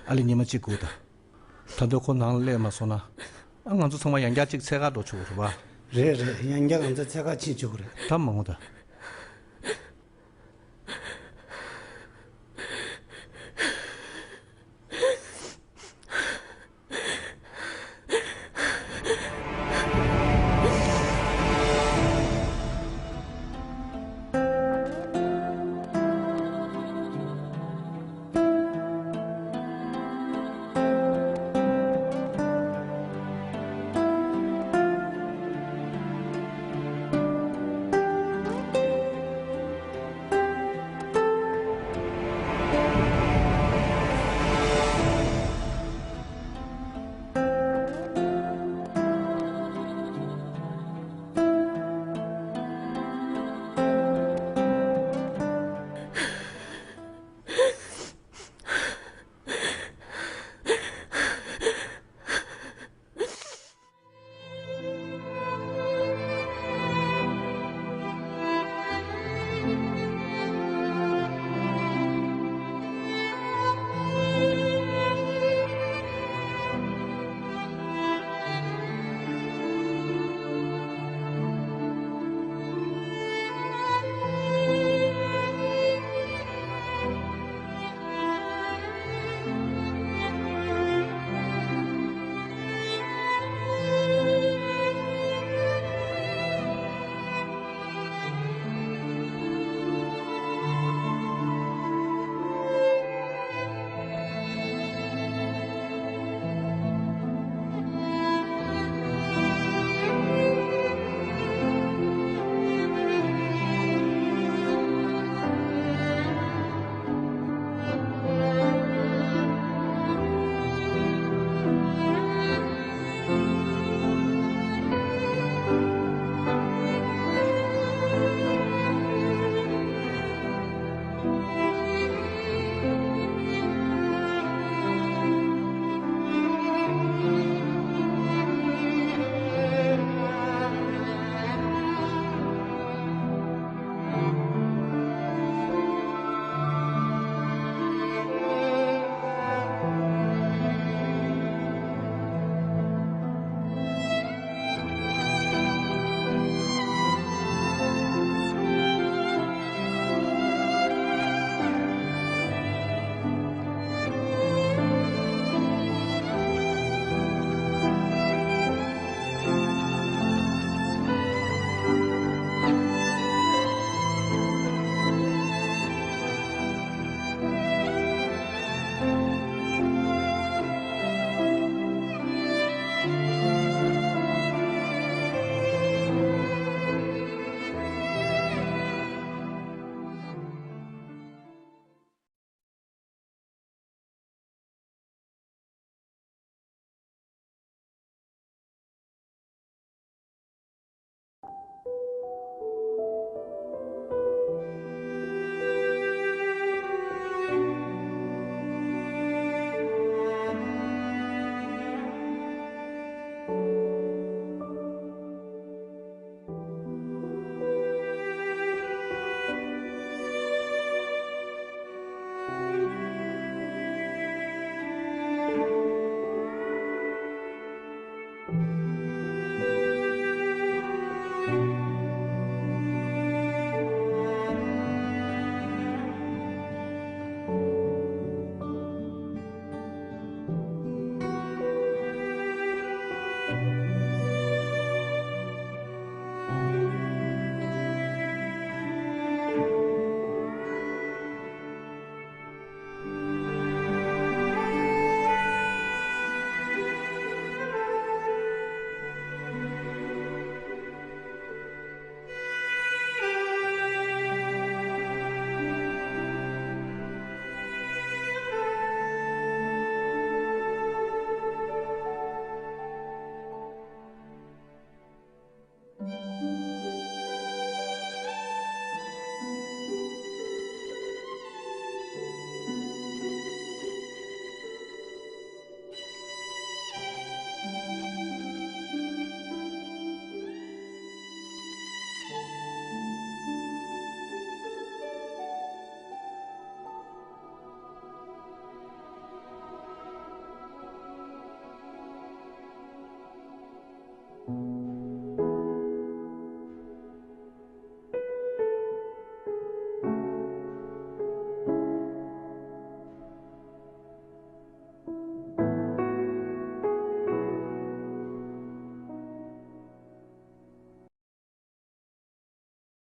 ཨ་ལེ་ཉི་མ་གཅིག་སྒུག་ད། ད་དུང་ཁོ་ནང་ལ་སླེབས་མ་སོང་ན། ཨ་ང་ཚོ་ཚང་མ་ཡང་བསྐྱར་གཅིག་འཚོལ་ག་འགྲོ་ཆོག་གི་རེད་པ། རེད་རེད། ཡང་བསྐྱར་ང་ཚོ་འཚོལ་ག་ཕྱིན་ཆོག་གི་རེད། ད་མ་འོང་ད།